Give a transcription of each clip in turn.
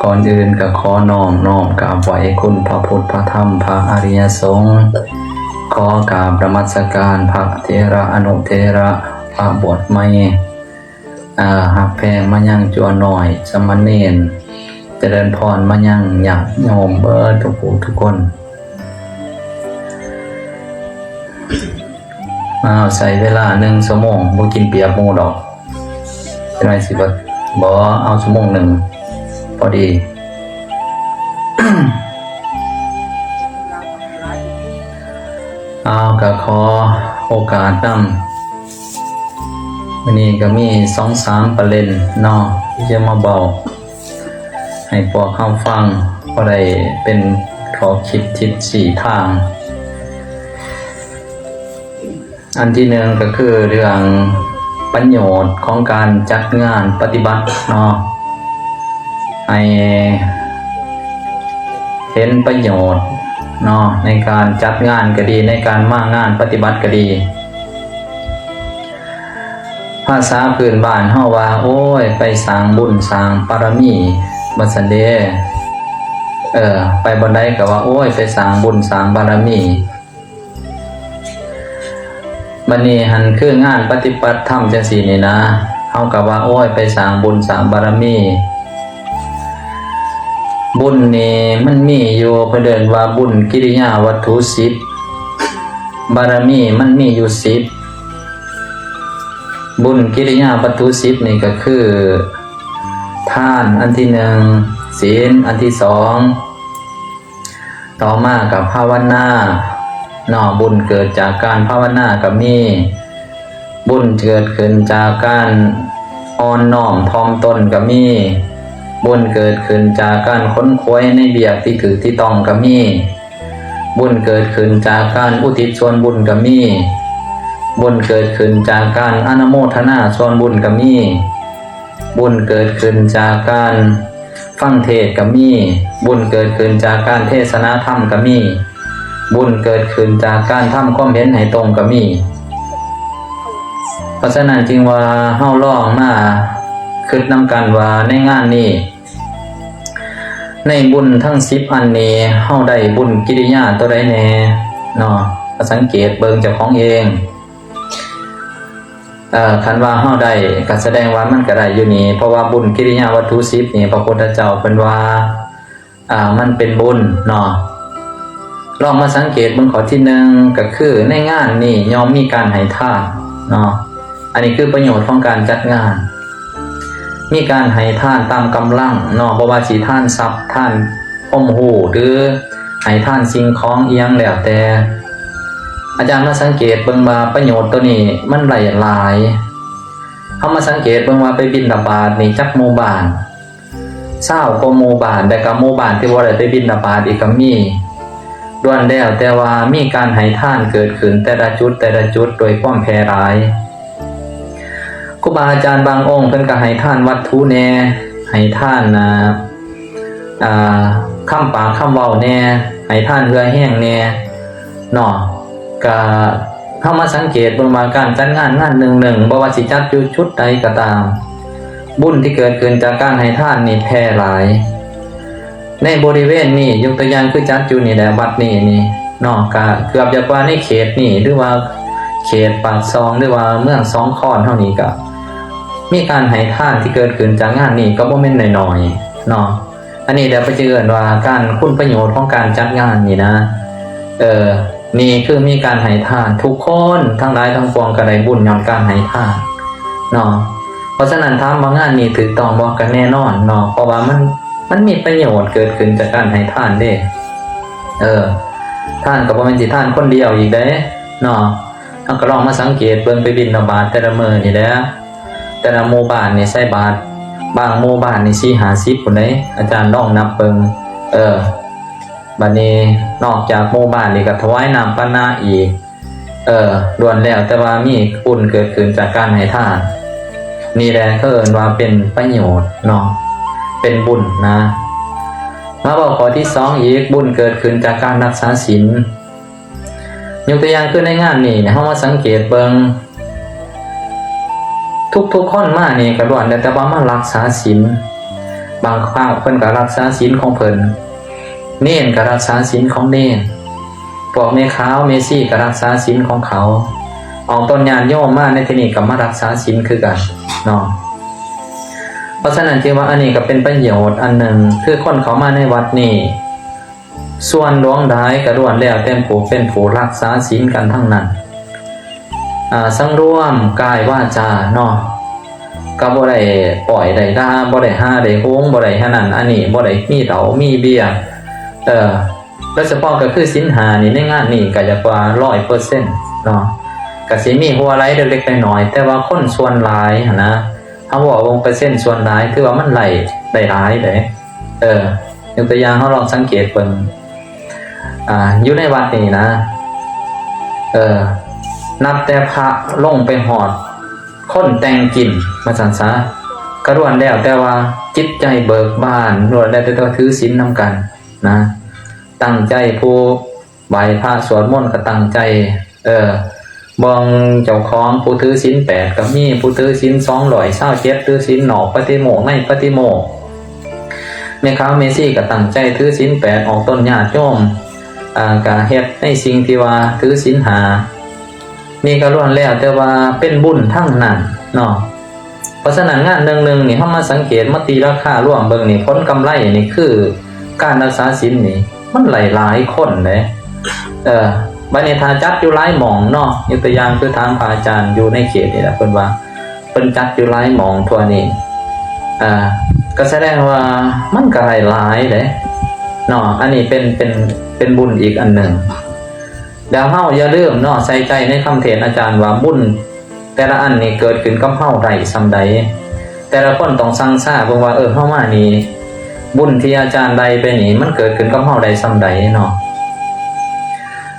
ກ່ອນອື່ນກໍຂໍນ້ອມ ນ້ອມກາບໄຫວ້ຄຸນພະພຸດ ພະທຳ ພະອະລິຍະສົງ, ຂໍກາບນະມັດສະການພະເຖລະອະນຸເຖລະ ພະບວດໃໝ່, ອາ, ຮັກແພງມາຍັງຈົວນ້ອຍສາມະເນນ, ຈະເລີນພອນມາຍັງຍາດໂຍມເບິດທຸກຜູ້ທຸກຄົນ. ອ້າວ ໃຊ້ເວລາໜຶ່ງຊົ່ວໂມງ ບໍ່ກິນປຽບໝູ່ດອກ. ຈັກໜ້ອຍຊິບໍ່ ບໍ່ ເອົາຊົ່ວໂມງໜຶ່ງພໍດີ. ເອົາ ກໍຂໍໂອກາດນຳ, ມື້ນີ້ກໍມີສອງສາມປະເດັນເນາະ ທີ່ຈະມາເວົ້າໃຫ້ພວກເຮົາຟັງ ພໍໄດ້ເປັນຂໍ້ຄິດທິດຊີ້ທາງ. ອັນທີໜຶ່ງກໍຄືເລື່ອງປະໂຫຍດຂອງການຈັດງານປະຕິບັດເນາະ, ໃຫ້ເຫັນປະໂຫຍດເນາະ ໃນການຈັດງານກໍດີ ໃນການມາງານປະຕິບັດກໍດີ. ພາສາພື້ນບ້ານເຮົາວ່າ ໂອ້ຍ ໄປສ້າງບຸນສ້າງບາລະມີ ວ່າຊັ້ນເດ້. ເອີ ໄປບ່ອນໃດກໍວ່າ ໂອ້ຍ ໄປສ້າງບຸນສ້າງບາລະມີ. ບັດນີ້ຫັ້ນ ຄືງານປະຕິບັດທຳຈັ່ງຊີ້ນີ້ນະ ເຮົາກໍວ່າ ໂອ້ຍ ໄປສ້າງບຸນສ້າງບາລະມີ. ບຸນນີ້ມັນມີຢູ່ ເພິ່ນເອີ້ນວ່າບຸນກິລິຍາວັດຖຸສິບ, ບາລະມີມັນມີຢູ່ສິບ. ບຸນກິລິຍາວັດຖຸສິບນີ້ກໍຄື ທານອັນທີໜຶ່ງ, ສິນອັນທີສອງ, ຕໍ່ມາກໍພາວະນາເນາະ, ບຸນເກີດຈາກການພາວະນາກໍມີ, ບຸນເກີດຂຶ້ນຈາກການອ່ອນນ້ອມຖ່ອມຕົນກໍມີ, ບຸນເກີດຂຶ້ນຈາກການຂົນຂວາຍໃນວຽກທີ່ຖືກທີ່ຕ້ອງກໍມີ, ບຸນເກີດຂຶ້ນຈາກການອຸທິດສ່ວນບຸນກໍມີ, ບຸນເກີດຂຶ້ນຈາກການອະນຸໂມທະນາສ່ວນບຸນກໍມີ, ບຸນເກີດຂຶ້ນຈາກການ ຟັງເທດກໍມີ, ບຸນເກີດຂຶ້ນຈາກການເທດສະໜາທຳກໍມີ, ບຸນເກີດຂຶ້ນຈາກການທຳຄວາມເຫັນໃຫ້ຕົງກໍມີ. ເພາະສະນັ້ນຈຶ່ງວ່າເຮົາລອງມາຄິດນຳກັນວ່າໃນງານນີ້, ໃນບຸນທັງສິບອັນນີ້ ເຮົາໄດ້ບຸນກິລິຍາຕົວໃດແດ່ເນາະ? ມາສັງເກດເບິ່ງເຈົ້າຂອງເອງ. ເອີ ຄັນວ່າເຮົາໄດ້ ກໍສະແດງວ່າມັນກໍໄດ້ຢູ່ນີ້ ເພາະວ່າບຸນກິລິຍາວັດຖຸສິບນີ້ ພະພຸດທະເຈົ້າເພິ່ນວ່າ ອາ ມັນເປັນບຸນເນາະ. ລອງມາສັງເກດເບິ່ງຂໍ້ທີໜຶ່ງ ກໍຄືໃນງານນີ້ຍ່ອມມີການໃຫ້ທານເນາະ. ອັນນີ້ຄືປະໂຫຍດຂອງການຈັດງານ, ມີການໃຫ້ທານຕາມກຳລັງເນາະ, ບໍ່ວ່າຊິທານຊັບ ທານ ຄວາມຮູ້ ຫຼື ໃຫ້ທານສິ່ງຂອງອີ່ຫຍັງແລ້ວແຕ່. ອາຈານມາສັງເກດເບິ່ງວ່າປະໂຫຍດໂຕນີ້ມັນໄດ້ຫຼາຍ. ເຮົາມາສັງເກດເບິ່ງວ່າໄປບິນທະບາດນີ້ຈັກໝູ່ບ້ານ, ຊາວກວ່າໝູ່ບ້ານ, ແລະກະໝູ່ບ້ານທີ່ບໍ່ໄດ້ໄປບິນທະບາດອີກກະມີ. ລ້ວນແລ້ວແຕ່ວ່າມີການໃຫ້ທານເກີດຂຶ້ນແຕ່ລະຈຸດ, ແຕ່ລະຈຸດໂດຍຄວາມແຜ່ຫຼາຍ. ຄູບາອາຈານບາງອົງເພິ່ນກໍໃຫ້ທານວັດຖຸແດ່, ໃຫ້ທານ ອ່າ ອ່າ ຄຳປາກຄຳເວົ້າແດ່, ໃຫ້ທານເຫື່ອແຮງແດ່ເນາະ. ກະເຮົາມາສັງເກດເບິ່ງວ່າການຈັດງານງານໜຶ່ງໆ ບໍ່ວ່າຊິຈັດຢູ່ຈຸດໃດກໍຕາມ, ບຸນທີ່ເກີດຂຶ້ນຈາກການໃຫ້ທານນີ້ແຜ່ຫຼາຍ. ໃນບໍລິເວນນີ້ ຍົກຕົວຢ່າງຄືຈັດຢູ່ນີ້ແຫຼະ ວັດນີ້ນີ້ເນາະ, ກະເກືອບຈະກວ່າໃນເຂດນີ້ ຫຼືວ່າເຂດປາກຊ່ອງ ຫຼືວ່າເມືອງສອງຄອນເຮົານີ້ ກະມີການໃຫ້ທານທີ່ເກີດຂຶ້ນຈາກງານນີ້ກໍບໍ່ແມ່ນໜ້ອຍໆເນາະ. ອັນນີ້ແຫຼະເພິ່ນຈຶ່ງເອີ້ນວ່າການ ຄຸນປະໂຫຍດຂອງການຈັດງານນີ້ນະ. ເອີ ນີ້ຄືມີການໃຫ້ທານ, ທຸກຄົນທັງຫຼາຍທັງປວງກໍໄດ້ບຸນຍ້ອນການໃຫ້ທານເນາະ. ເພາະສະນັ້ນຖາມວ່າງານນີ້ຖືກຕ້ອງບໍ່? ກໍແນ່ນອນເນາະ, ເພາະວ່າມັນ ມັນມີປະໂຫຍດເກີດຂຶ້ນຈາກການໃຫ້ທານເດ້. ເອີ ທານກໍບໍ່ແມ່ນຊິທານຄົນດຽວອີກເດ້ເນາະ. ເຮົາກໍລອງມາສັງເກດເບິ່ງ ໄປບິນທະບາດແຕ່ລະມື້ນີ້ແຫຼະ, ແຕ່ລະໝູ່ບ້ານນີ້ໃສ່ບາດ, ບາງໝູ່ບ້ານນີ້ສີ່ຫ້າສິບພຸ້ນເດ້. ອາຈານລອງນັບເບິ່ງ. ເອີ ບັດນີ້ນອກຈາກໝູ່ບ້ານນີ້ກໍຖວາຍນ້ຳປານະອີກ. ເອີ ລ້ວນແລ້ວແຕ່ວ່າມີບຸນເກີດຂຶ້ນຈາກການໃຫ້ທານ. ນີ້ແຫຼະເຂົາເອີ້ນວ່າເປັນປະໂຫຍດເນາະ, ເປັນບຸນນະ. ມາເວົ້າຂໍ້ທີສອງອີກ, ບຸນເກີດຂຶ້ນຈາກການຮັກສາສິນ. ຍົກຕົວຢ່າງຄືໃນງານນີ້ ເຮົາມາສັງເກດເບິ່ງ, ທຸກໆຄົນມານີ້ກໍລ້ວນແລ້ວແຕ່ວ່າມາຮັກສາສິນ. ບາງພາກເພິ່ນກໍຮັກສາສິນຂອງເພິ່ນ, ເນນກໍຮັກສາສິນຂອງເນນ, ພວກແມ່ຂາວແມ່ຊີກໍຮັກສາສິນຂອງເຂົາ, ອອກຕົນຍາດໂຍມມາໃນທີ່ນີ້ກໍມາຮັກສາສິນຄືກັນເນາະ. ເພາະສະນັ້ນ ຖືວ່າອັນນີ້ກໍເປັນປະໂຫຍດອັນໜຶ່ງ, ຄືຄົນເຂົ້າມາໃນວັດນີ້ ສ່ວນຫຼວງຫຼາຍກໍລ້ວນແລ້ວແຕ່ຜູ້ເປັນຜູ້ຮັກສາສິນກັນທັງນັ້ນ. ອາ ສັງລວມກາຍວາຈາເນາະ, ກໍບໍ່ໄດ້ປ້ອຍໄດ້ດ່າ, ບໍ່ໄດ້ຫາໄດ້ໂຫງ, ບໍ່ໄດ້ຫານັ້ນອັນນີ້, ບໍ່ໄດ້ມີເຫຼົ້າມີເບຍ. ເອີ ໂດຍສະເພາະກໍຄືສິນຫ້ານີ້ ໃນງານນີ້ກໍຢາກວ່າຮ້ອຍເປີເຊັນເນາະ, ກໍຊິມີຮົ່ວໄຫຼເລັກໆນ້ອຍໆ, ແຕ່ວ່າຄົນສ່ວນຫຼາຍຫັ້ນນະ, ເຮົາເວົ້າເບິ່ງເປີເຊັນສ່ວນຫຼາຍ ຖືວ່າມັນໄດ້ ໄດ້ຫຼາຍເດ້. ເອີ ຍົກຕົວຢ່າງ ເຮົາລອງສັງເກດເບິ່ງ ອາ ຢູ່ໃນວັດນີ້ນະ, ເອີ ນັບແຕ່ພະລົງໄປຮອດຄົນແຕ່ງກິນ ວ່າຊັ້ນຊະ, ກໍລ້ວນແລ້ວແຕ່ວ່າຈິດໃຈເບີກບານ, ລ້ວນແລ້ວແຕ່ວ່າຖືສິນນຳກັນນະ, ຕັ້ງໃຈ ຜູ້ໄຫວ້ພະສວດມົນກໍຕັ້ງໃຈ, ເອີ ເບິ່ງເຈົ້າຂອງຜູ້ຖືສິນແປດກໍມີ, ຜູ້ຖືສິນສອງຮ້ອຍຊາວເຈັດ ຖືສິນນອກປະຕິໂມກ ໃນປະຕິໂມກ, ແມ່ຂາວແມ່ຊີກໍຕັ້ງໃຈຖືສິນແປດ, ອອກຕົນຍາດໂຍມ ອາ ກໍເຮັດໃນສິ່ງທີ່ວ່າຖືສິນຫ້າ, ນີ້ກໍລ້ວນແລ້ວແຕ່ວ່າເປັນບຸນທັງນັ້ນເນາະ. ເພາະສະນັ້ນ ງານໜຶ່ງໆນີ້ ເຮົາມາສັງເກດ ມາຕີລາຄາລວມເບິ່ງນີ້ ຜົນກຳໄລນີ້ ຄືການຮັກສາສິນນີ້ ມັນໄດ້ຫຼາຍຄົນເດ້. ເອີ ບັດນີ້ຖ້າຈັດຢູ່ຫຼາຍໝ່ອງເນາະ, ຍົກຕົວຢ່າງຄືຖາມພະອາຈານຢູ່ໃນເຂດນີ້ລະ, ເພິ່ນວ່າເພິ່ນຈັດຢູ່ຫຼາຍໝ່ອງທົ່ວນີ້, ອາ ກໍສະແດງວ່າມັນກໍໄດ້ຫຼາຍເດ້ເນາະ. ອັນນີ້ເປັນ ເປັນ ເປັນບຸນອີກອັນໜຶ່ງ. ແລ້ວເຮົາຢ່າລືມເນາະ, ໃສ່ໃຈໃນຄຳເທດນອາຈານວ່າ ບຸນແຕ່ລະອັນນີ້ເກີດຂຶ້ນກັບເຮົາໄດ້ສ່ຳໃດ. ແຕ່ລະຄົນຕ້ອງຊັ່ງຊາເບິ່ງວ່າ ເອີ ເຮົາມານີ້ ບຸນທີ່ອາຈານໄດ້ໄປນີ້ ມັນເກີດຂຶ້ນກັບເຮົາໄດ້ສ່ຳໃດເນາະ.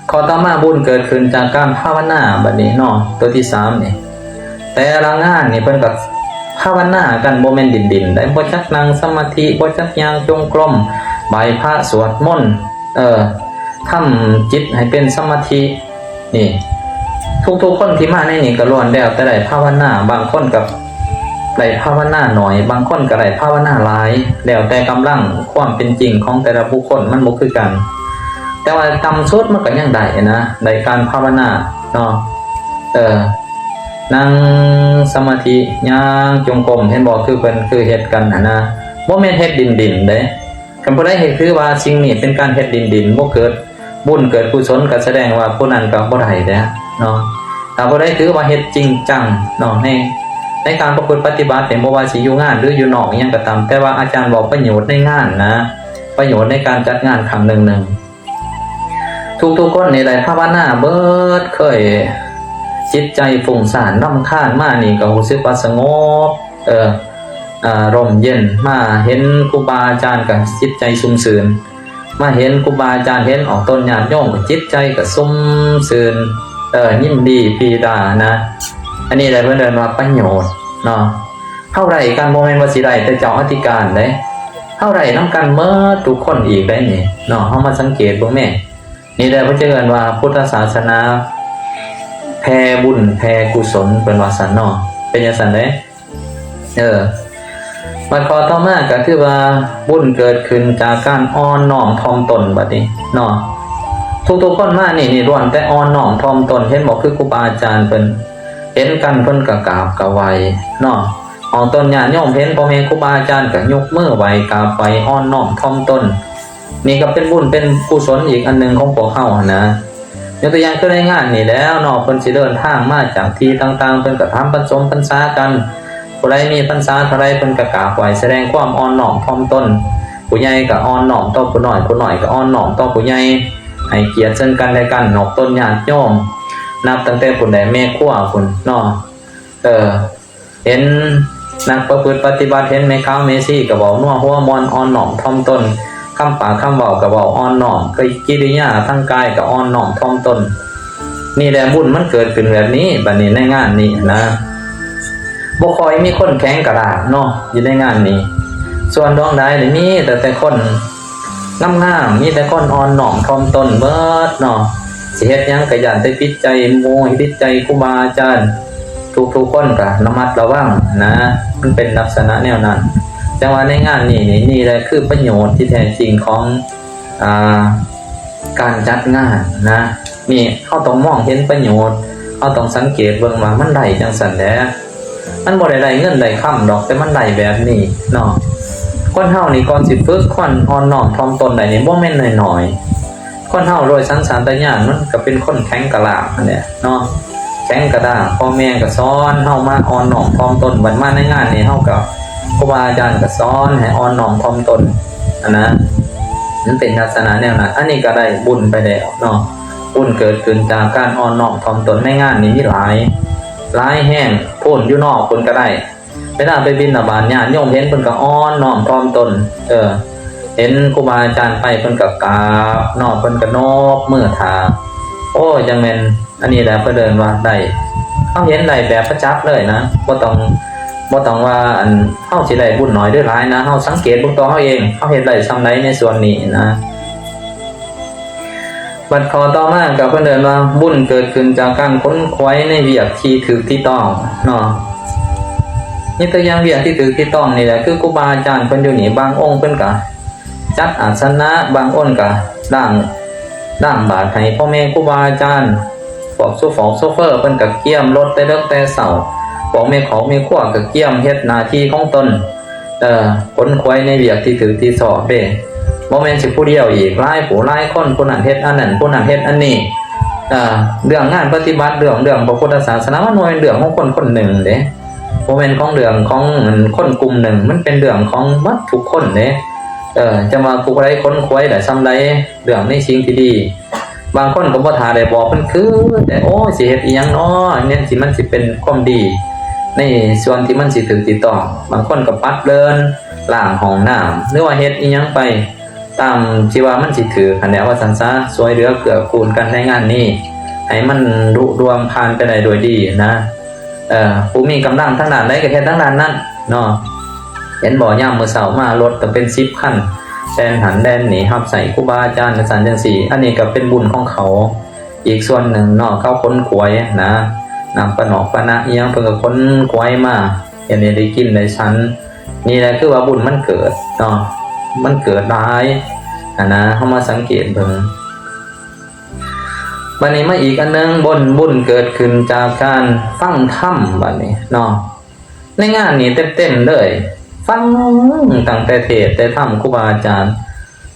ຂໍ້ຕໍ່ມາ ບຸນເກີດຂຶ້ນຈາກການພາວະນາ. ບັດນີ້ເນາະ ຕົວທີສາມນີ້ ແຕ່ລະງານນີ້ເພິ່ນກໍພາວະນາກັນ ບໍ່ແມ່ນດິນໆໄດ໋, ບໍ່ຈັກນັ່ງສະມາທິ, ບໍ່ຈັກຍ່າງຈົງກົມ, ໄຫວ້ພະ, ສວດມົນ, ເອີ ທຳຈິດໃຫ້ເປັນສະມາທິ. ນີ້ ທຸກໆຄົນທີ່ມາໃນນີ້ກໍລ້ວນແລ້ວແຕ່ໄດ້ພາວະນາ, ບາງຄົນກໍໄດ້ພາວະນາໜ້ອຍ, ບາງຄົນກໍໄດ້ພາວະນາຫຼາຍ, ແລ້ວແຕ່ກຳລັງຄວາມເປັນຈິງຂອງແຕ່ລະບຸກຄົນ ມັນບໍ່ຄືກັນ. ແຕ່ວ່າຕ່ຳສຸດມັນກໍຍັງໄດ້ນະ, ໄດ້ການພາວະນາເນາະ, ເອີ ນັ່ງສະມາທິ, ຍ່າງຈົງກົມ, ເຫັນບໍ່? ຄືເພິ່ນ ຄືເຮັດກັນຫັ້ນນະ, ບໍ່ແມ່ນເຮັດດິນໆເດ້. ຄັນຜູ້ໃດເຮັດ ຖືວ່າສິ່ງນີ້ເປັນການເຮັດດິນໆ, ບໍ່ເກີດບຸນເກີດກຸສົນ ກໍສະແດງວ່າຜູ້ນັ້ນກໍບໍ່ໄດ້ເດ້ເນາະ. ຖ້າຜູ້ໃດຖືວ່າເຮັດຈິງຈັງເນາະ ໃນ ໃນການປະພຶດປະຕິບັດນີ້ ບໍ່ວ່າຊິຢູ່ງານ ຫຼື ຢູ່ນອກ ອີ່ຫຍັງກໍຕາມ, ແຕ່ວ່າອາຈານເວົ້າປະໂຫຍດໃນງານນະ, ປະໂຫຍດໃນການຈັດງານຄັ້ງໜຶ່ງໆ. ທຸກໆຄົນນີ້ໄດ້ພາວະນາເບິດ, ເຄີຍຈິດໃຈຟຸ້ງສ້ານລຳຄານມານີ້ ກໍຮູ້ສຶກວ່າສະຫງົບ, ເອີ ອາ ຮົ່ມເຢັນ, ມາເຫັນຄູບາອາຈານກໍຈິດໃຈຊຸ່ມຊື່ນ, ມາເຫັນຄູບາອາຈານ, ເຫັນອອກຕົນຍາດໂຍມ ກໍຈິດໃຈກໍຊຸ່ມຊື່ນ, ເອີ ຍິນດີປີດານະ. ອັນນີ້ແຫຼະເພິ່ນເອີ້ນວ່າປະໂຫຍດເນາະ. ເຮົາໄດ້ກັນ ບໍ່ແມ່ນວ່າຊິໄດ້ແຕ່ເຈົ້າອະທິການເດ້, ເຮົາໄດ້ນຳກັນເໝິດທຸກຄົນອີກໄດ໋ນີ້ເນາະ. ເຮົາມາສັງເກດເບິ່ງແມ້. ນີ້ແຫຼະເພິ່ນຈະເອີ້ນວ່າພຸດທະສາສະໜາແຜ່ບຸນແຜ່ກຸສົນ ເພິ່ນວ່າຊັ້ນເນາະ, ເປັນຈັ່ງຊັ້ນເດ້. ເອີ ບັດຂໍ້ຕໍ່ມາກໍຄືວ່າບຸນເກີດຂຶ້ນຈາກການອ່ອນນ້ອມຖ່ອມຕົນ. ບັດນີ້ເນາະ ທຸກໆຄົນມານີ້ ນີ້ລ້ວນແຕ່ອ່ອນນ້ອມຖ່ອມຕົນ, ເຫັນບໍ່? ຄືຄູບາອາຈານເພິ່ນເຫັນກັນ ເພິ່ນກໍກາບກໍໄຫວ້ເນາະ. ອອກຕົນຍາດໂຍມເຫັນພໍ່ແມ່ຄູບາອາຈານກໍຍົກມືໄຫວ້ກາບໄຫວ້ ອ່ອນນ້ອມຖ່ອມຕົນ. ນີ້ກໍເປັນບຸນເປັນກຸສົນອີກອັນໜຶ່ງຂອງພວກເຮົາຫັ້ນນະ. ຍົກຕົວຢ່າງຄືໃນງານນີ້ແຫຼະເນາະ, ເພິ່ນຊິເດີນທາງມາຈາກທີ່ຕ່າງໆ, ເພິ່ນກໍຖາມພັນສົມພັນສາກັນ, ຜູ້ໃດມີພັນສາເທົ່າໃດ ເພິ່ນກໍກາບໄຫວ້ ສະແດງຄວາມອ່ອນນ້ອມຖ່ອມຕົນ. ຜູ້ໃຫຍ່ກໍອ່ອນນ້ອມຕໍ່ຜູ້ນ້ອຍ, ຜູ້ນ້ອຍກໍອ່ອນນ້ອມຕໍ່ຜູ້ໃຫຍ່, ໃຫ້ກຽດເຊິ່ງກັນແລະກັນ. ອອກຕົນຍາດໂຍມ ນັບຕັ້ງແຕ່ພຸ້ນແຫຼະ ແມ່ຄົວພຸ້ນເນາະ, ເອີ ເຫັນນັກປະພຶດປະຕິບັດ, ເຫັນແມ່ຂາວແມ່ຊີກໍເວົ້ານົວຫົວມ່ວນ ອ່ອນນ້ອມຖ່ອມຕົນ, ຄຳປາກຄຳເວົ້າກໍເວົ້າອ່ອນນ້ອມ, ກິລິຍາທາງກາຍກໍອ່ອນນ້ອມຖ່ອມຕົນ. ນີ້ແຫຼະບຸນມັນເກີດຂຶ້ນແບບນີ້. ບັດນີ້ໃນງານນີ້ນະ ບໍ່ຄ່ອຍມີຄົນແຂງກະດ້າງເນາະ ຢູ່ໃນງານນີ້. ສ່ວນດວງໃດນີ້ມີແຕ່ ແຕ່ຄົນງາມໆ, ມີແຕ່ຄົນອ່ອນນ້ອມຖ່ອມຕົນເບິດເນາະ. ຊິເຮັດຫຍັງກໍຢ້ານແຕ່ຜິດໃຈໝູ່, ຜິດໃຈຄູບາອາຈານ. ທຸກໆຄົນກໍລະມັດລະວັງນະ, ມັນເປັນລັກສະນະແນວນັ້ນ. ແ ຈັ່ງວ່າໃນງານນີ້ນີ້ ນີ້ແຫຼະຄືປະໂຫຍດທີ່ແທ້ຈິງຂອງ ອ່າ ການຈັດງານນະ. ນີ້ເຮົາຕ້ອງມອງເຫັນປະໂຫຍດ, ເຮົາຕ້ອງສັງເກດເບິ່ງວ່າມັນໄດ້ຈັ່ງຊັ້ນແຫຼະ. ມັນບໍ່ໄດ້ໄດ້ເງິນໄດ້ຄຳດອກ, ແຕ່ມັນໄດ້ແບບນີ້ເນາະ. ຄົນເຮົານີ້ກ່ອນຊິຝຶກຄວນອ່ອນນ້ອມຖ່ອມຕົນໄດ້ນີ້ ບໍ່ແມ່ນນ້ອຍໆ. ຄົນເຮົາໂດຍສັນຊາດຕະຍານມັນກໍເປັນຄົນແຂງກະດ້າງຫັ້ນແຫຼະເນາະ, ແຂງກະດ້າງ. ພໍ່ແມ່ກໍສອນເຮົາມາອ່ອນນ້ອມຖ່ອມຕົນ, ບັດມາໃນງານນີ້ເຮົາກໍ ຄູບາອາຈານກໍສອນໃຫ້ອ່ອນນ້ອມຖ່ອມຕົນຫັ້ນນະ. ມັນເປັນລັກສະນະແນວນັ້ນ. ອັນນີ້ກໍໄດ້ບຸນໄປແລ້ວເນາະ. ບຸນເກີດຂຶ້ນຈາກການອ່ອນນ້ອມຖ່ອມຕົນໃນງານນີ້ມີຫຼາຍ, ຫຼາຍແຮງ. ພຸ້ນຢູ່ນອກພຸ້ນກໍໄດ້. ເວລາໄປບິນທະບາດ ຍາດໂຍມເຫັນເພິ່ນກໍອ່ອນນ້ອມຖ່ອມຕົນ, ເອີ ເຫັນຄູບາອາຈານໄປເພິ່ນກໍກາບເນາະ, ເພິ່ນກໍນົບມືຖ້າ. ໂອ້ ຈັ່ງແມ່ນ ອັນນີ້ແຫຼະເພິ່ນເອີ້ນວ່າໄດ້, ເຮົາເຫັນໄດ້ແບບປະຈັກເລີຍນະ. ບໍ່ຕ້ອງ ບໍ່ຕ້ອງວ່າ ອັນ ເຮົາຊິໄດ້ບຸນໜ້ອຍຫຼືຫຼາຍນະ, ເຮົາສັງເກດເບິ່ງຕົວເຮົາເອງ, ເຮົາເຮັດໄດ້ສ່ຳໃດໃນສ່ວນນີ້ນະ. ບັດຂໍ້ຕໍ່ມາກໍເພິ່ນເອີ້ນວ່າ ບຸນເກີດຂຶ້ນຈາກການຂົນຂວາຍໃນວຽກທີ່ຖືກທີ່ຕ້ອງເນາະ. ຍົກຕົວຢ່າງວຽກທີ່ຖືກທີ່ຕ້ອງນີ້ແຫຼະ ຄືຄູບາອາຈານເພິ່ນຢູ່ນີ້, ບາງອົງເພິ່ນກໍຈັດອາສະນະ, ບາງອົງກໍລ້າງ ລ້າງບາດໃຫ້ພໍ່ແມ່ຄູບາອາຈານ, ພວກໂຊຟອງໂຊເຟີເພິ່ນກໍກຽມລົດແຕ່ເດິກແຕ່ເຊົ້າ, ພວກແມ່ຂອງແມ່ຄົວກໍກຽມເຮັດໜ້າທີ່ຂອງຕົນ. ເອີ ຂົນຂວາຍໃນວຽກທີ່ຖືກທີ່ຊອບເດ້, ບໍ່ແມ່ນຊິຜູ້ດຽວອີກ, ຫຼາຍຜູ້ຫຼາຍຄົນ, ຜູ້ນັ້ນເຮັດອັນນັ້ນ, ຜູ້ນັ້ນເຮັດອັນນີ້. ເອີ ເລື່ອງງານປະຕິບັດ ເລື່ອງ ເລື່ອງພະພຸດທະສາສະໜາ ມັນບໍ່ແມ່ນເລື່ອງຂອງຄົນຄົນໜຶ່ງເດ້, ບໍ່ແມ່ນຂອງ ເລື່ອງຂອງຄົນກຸ່ມໜຶ່ງ, ມັນເປັນເລື່ອງຂອງໝົດທຸກຄົນເດ້. ເອີ ຈະວ່າຜູ້ໃດຂົນຂວາຍໄດ້ສ່ຳໃດ ເລື່ອງໃນສິ່ງທີ່ດີ, ບາງຄົນກໍບໍ່ຖ້າໄດ້ບອກ ເພິ່ນຄືແຕ່ ໂອ້ຍ ຊິເຮັດອີ່ຫຍັງເນາະ ແມ່ນຊິ ມັນຊິເປັນຄວາມດີໃນສ່ວນທີ່ມັນຊິຖືກທີ່ຕ້ອງ. ບາງຄົນກໍປັດເລື່ອນ ລ້າງຫ້ອງນ້ຳ ຫຼືວ່າເຮັດອີ່ຫຍັງໄປຕາມທີ່ວ່າມັນຊິຖືກຫັ້ນແຫຼະ ວ່າຊັ້ນຊະ. ຊ່ວຍເຫຼືອເກື້ອກູນກັນໃນງານນີ້ ໃຫ້ມັນລຸລ່ວງຜ່ານໄປໄດ້ດ້ວຍດີນະ. ເອີ ຜູ້ມີກຳລັງທາງດ້ານໃດກໍເຮັດທາງດ້ານນັ້ນເນາະ. ເຫັນບໍ່ ຍາມມື້ເຊົ້າມາ ລົດກໍເປັນສິບຄັນ ແລ່ນຫັ້ນແລ່ນນີ້ ຮັບໃຊ້ຄູບາອາຈານ ຈັ່ງຊັ້ນຈັ່ງຊີ້. ອັນນີ້ກໍເປັນບຸນຂອງເຂົາອີກສ່ວນໜຶ່ງເນາະ, ເຂົາຂົນຂວາຍນະ, ນ້ຳປານອກປານະອີ່ຫຍັງ ເພິ່ນກໍຂົນຂວາຍມາ ເຮັດໃຫ້ໄດ້ກິນໄດ້ສັນ. ນີ້ແຫຼະຄືວ່າບຸນມັນເກີດເນາະ, ມັນເກີດຫຼາຍຫັ້ນນະ, ເຮົາມາສັງເກດເບິ່ງ. ບັດນີ້ມາອີກອັນໜຶ່ງ, ບຸນ ບຸນເກີດຂຶ້ນຈາກການຟັງທຳ ບັດນີ້ເນາະ. ໃນງານນີ້ເຕັມໆເລີຍ, ຟັງຕັ້ງແຕ່ເທດແຕ່ທຳຄູບາອາຈານ,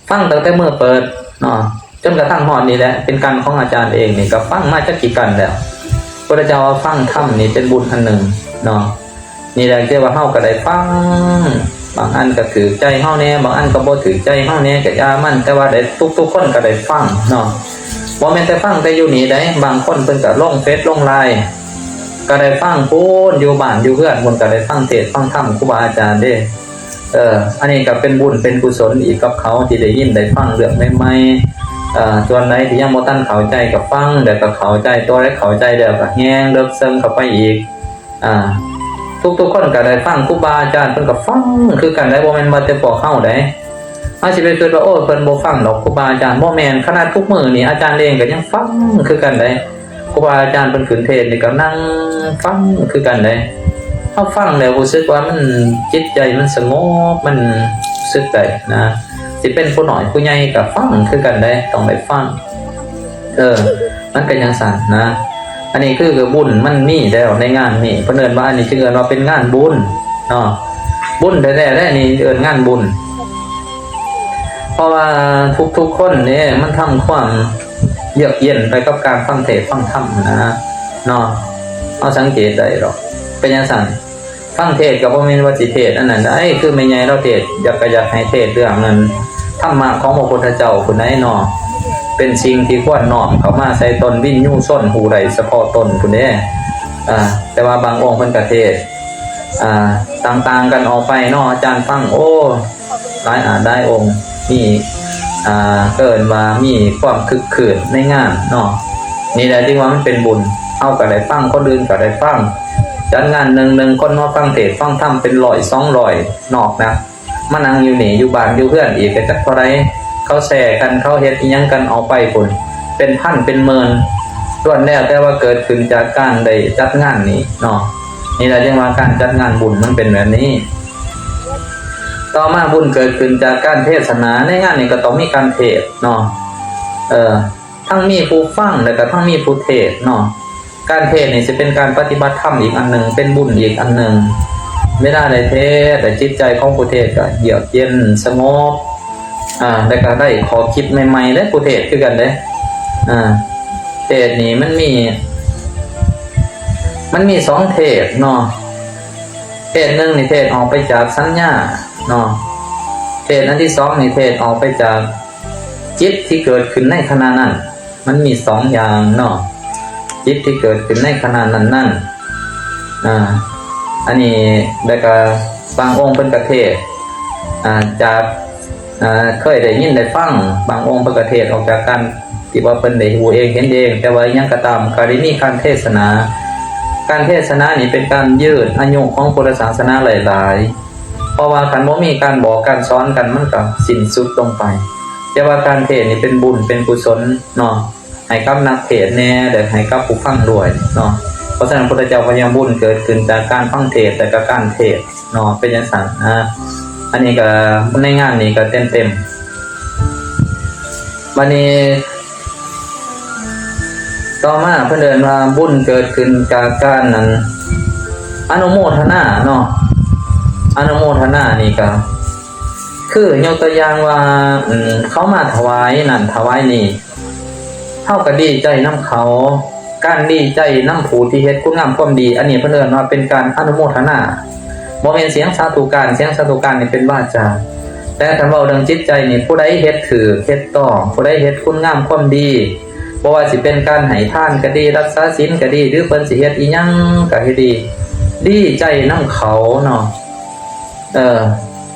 ຟັງຕັ້ງແຕ່ມື້ເປີດເນາະ ຈົນກະທັ້ງຮອດນີ້ແຫຼະ ເປັນກັນຂອງອາຈານເອງນີ້ ກໍຟັງມາຈັກກີ່ກັນແລ້ວ. ພະພຸດທະເຈົ້າວ່າຟັງທຳນີ້ເປັນບຸນອັນໜຶ່ງເນາະ. ນີ້ແຫຼະ ຄືວ່າເຮົາກໍໄດ້ຟັງ, ບາງອັນກໍຖືກໃຈເຮົາແດ່, ບາງອັນກໍບໍ່ຖືກໃຈເຮົາແດ່, ກໍຢ່າມັນ, ແຕ່ວ່າໄດ້ ທຸກໆຄົນກໍໄດ້ຟັງເນາະ. ບໍ່ແມ່ນແຕ່ຟັງແຕ່ຢູ່ນີ້ໃດ, ບາງຄົນເພິ່ນກໍລົງເຟສລົງລາຍ ກໍໄດ້ຟັງພຸ້ນ, ຢູ່ບ້ານຢູ່ເຮືອນພຸ້ນກໍໄດ້ຟັງເທດຟັງທຳຄູບາອາຈານເດ້. ເອີ ອັນນີ້ກໍເປັນບຸນເປັນກຸສົນອີກກັບເຂົາ ທີ່ໄດ້ຍິນໄດ້ຟັງເລື່ອງໃໝ່ໆ. ເອີ ສ່ວນໃດທີ່ຍັງບໍ່ທັນເຂົ້າໃຈກໍຟັງ, ແລ້ວກໍເຂົ້າໃຈ, ຕົວໃດເຂົ້າໃຈແລ້ວກໍແຮງເລິກເຊິ່ງເຂົ້າໄປອີກ. ອ່າ ທຸກໆຄົນກໍໄດ້ຟັງ, ຄູບາອາຈານເພິ່ນກໍຟັງຄືກັນໄດ໋, ບໍ່ແມ່ນວ່າແຕ່ພວກເຮົາໃດ໋. ເຮົາຊິໄປຄິດວ່າ ໂອ້ ເພິ່ນບໍ່ຟັງດອກຄູບາອາຈານ, ບໍ່ແມ່ນ, ຂະໜາດທຸກມື້ນີ້ອາຈານເອງກໍຍັງຟັງຄືກັນໄດ໋. ຄູບາອາຈານເພິ່ນຂຶ້ນເທດນີ້ກໍນັ່ງຟັງຄືກັນເດ້. ເຮົາຟັງແລ້ວຮູ້ສຶກວ່າມັນ ຈິດໃຈມັນສະຫງົບ, ມັນຮູ້ສຶກໄດ້ນະ. ຊິເປັນຜູ້ນ້ອຍຜູ້ໃຫຍ່ກໍຟັງຄືກັນເດ້, ຕ້ອງໄດ້ຟັງ. ເອີ ມັນເປັນຈັ່ງຊັ້ນນະ. ອັນນີ້ຄືບຸນມັນມີແລ້ວໃນງານນີ້, ເພິ່ນເອີ້ນວ່າ ອັນນີ້ຈຶ່ງເອີ້ນວ່າເປັນງານບຸນເນາະ. ບຸນແທ້ໆແຫຼະ ນີ້ເອີ້ນງານບຸນ. ເພາະວ່າທຸກໆຄົນນີ້ມັນທຳຄວາມເຍືອກເຢັນໄປກັບການຟັງເທດຟັງທຳນະເນາະ. ເຮົາສັງເກດໄດ້ດອກ ເປັນຈັ່ງຊັ້ນ. ຟັງເທດກໍບໍ່ແມ່ນວ່າຊິເທດອັນນັ້ນໄດ໋, ຄືແມ່ໃຫຍ່ລາວເທດ ຢາກ ກໍຢາກໃຫ້ເທດເລື່ອງນັ້ນ ທຳມະຂອງພະພຸດທະເຈົ້າພຸ້ນໃດ໋ເນາະ. ເປັນສິ່ງທີ່ຄວນນ້ອມເຂົ້າມາໃສ່ຕົນ, ວິນຍູຊົນຮູ້ໄດ້ສະເພາະຕົນພຸ້ນເດ້. ອ່າ ແຕ່ວ່າບາງອົງເພິ່ນກໍເທດ ອ່າ ຕ່າງໆກັນອອກໄປເນາະ, ອາຈານຟັງ ໂອ້ ຫຼາຍອາດຫຼາຍອົງ ມີ ອ່າ ເອີ້ນວ່າມີຄວາມຄຶກຄື້ນໃນງານເນາະ. ນີ້ແຫຼະຈຶ່ງວ່າມັນເປັນບຸນ, ເຮົາກໍໄດ້ຟັງ, ຄົນອື່ນກໍໄດ້ຟັງ. ຈັດງານໜຶ່ງ ໜຶ່ງຄົນມາຟັງເທດຟັງທຳເປັນຮ້ອຍສອງຮ້ອຍ, ນອກນັ້ນມານັ່ງຢູ່ນີ້ ຢູ່ບ້ານຢູ່ເຮືອນອີກກໍຈັກເທົ່າໃດ. ເຂົາແຊກັນ, ເຂົາເຮັດອີ່ຫຍັງກັນອອກໄປພຸ້ນ ເປັນພັນເປັນໝື່ນ, ລ້ວນແລ້ວແຕ່ວ່າເກີດຂຶ້ນຈາກການໄດ້ຈັດງານນີ້ເນາະ. ນີ້ແຫຼະຈຶ່ງວ່າການຈັດງານບຸນມັນເປັນແບບນີ້. ຕໍ່ມາບຸນເກີດຂຶ້ນຈາກການເທດສະໜາ. ໃນງານນີ້ກໍຕ້ອງມີການເທດເນາະ ເອີ ທັງມີຜູ້ຟັງ ແລະກໍທັງມີຜູ້ເທດເນາະ. ການເທດນີ້ຊິເປັນການປະຕິບັດທຳອີກອັນໜຶ່ງ ເປັນບຸນອີກອັນໜຶ່ງ. ເວລາໄດ້ເທດ ແລະຈິດໃຈຂອງຜູ້ເທດກໍເຍືອກເຢັນສະຫງົບ ອາ ແລະກໍໄດ້ຂໍ້ຄິດໃໝ່ໆເດ້ ຜູ້ເທດຄືກັນເດ້. ອາ ເທດນີ້ມັນມີ ມັນມີສອງເທດເນາະ. ເທດໜຶ່ງນີ້ເທດອອກໄປຈາກສັນຍາເນາະ. ເທດອັນທີສອງນີ້ເທດອອກໄປຈາກຈິດທີ່ເກີດຂຶ້ນໃນຂະນະນັ້ນ. ມັນມີສອງຢ່າງເນາະ ຈິດທີ່ເກີດຂຶ້ນໃນຂະນະນັ້ນໆ. ອາ ອັນນີ້ ແລ້ວກະບາງອົງເພິ່ນກະເທດ ອາ ຈາກ ອາ ເຄີຍໄດ້ຍິນໄດ້ຟັງ, ບາງອົງເພິ່ນກະເທດອອກຈາກການທີ່ວ່າເພິ່ນໄດ້ຮູ້ເອງເຫັນເອງ. ແຕ່ວ່າຫຍັງກໍຕາມ ກໍໄດ້ມີການເທດສະໜາ. ການເທດສະໜານີ້ເປັນການຍືດອາຍຸຂອງພຸດທະສາສະໜາຫຼາຍໆ ເພາະວ່າຄັນບໍ່ມີການບອກການສອນກັນ ມັນກໍສິ້ນສຸດລົງໄປ. ແຕ່ວ່າການເທດນີ້ເປັນບຸນເປັນກຸສົນເນາະ ໃຫ້ກັບນັກເທດແດ່ ແລະໃຫ້ກັບຜູ້ຟັງດ້ວຍເນາະ. ເພາະສະນັ້ນ ພຸດທະເຈົ້າເພິ່ນວ່າບຸນເກີດຂຶ້ນຈາກການຟັງເທດ ແລະກະການເທດເນາະ ເປັນຈັ່ງຊັ້ນນະ. ອັນນີ້ກະໃນງານນີ້ກະເຕັມໆ. ບັດນີ້ຕໍ່ມາເພິ່ນເອີ້ນວ່າບຸນເກີດຂຶ້ນຈາກການນັ້ນ ອະນຸໂມທະນາເນາະ. ອະນຸໂມທະນານີ້ກະ ຄືຍົກຕົວຢ່າງວ່າ ອືມ ເຂົາມາຖວາຍນັ້ນຖວາຍນີ້ ເຮົາກໍດີໃຈນຳເຂົາ. ການດີໃຈນຳຜູ້ທີ່ເຮັດຄຸນງາມຄວາມດີ ອັນນີ້ເພິ່ນເອີ້ນວ່າເປັນການອະນຸໂມທະນາ. ບໍ່ແມ່ນສຽງສາທຸການ, ສຽງສາທຸການນີ້ເປັນວາຈາ. ແຕ່ຄັນເວົ້າເລື່ອງຈິດໃຈນີ້ ຜູ້ໃດເຮັດຖືກເຮັດຕ້ອງ, ຜູ້ໃດເຮັດຄຸນງາມຄວາມດີ, ບໍ່ວ່າຊິເປັນການໃຫ້ທານກໍດີ, ຮັກສາສິນກໍດີ, ຫຼືເພິ່ນຊິເຮັດອີ່ຫຍັງກໍເຮັດດີ, ດີໃຈນຳເຂົາເນາະ. ເອີ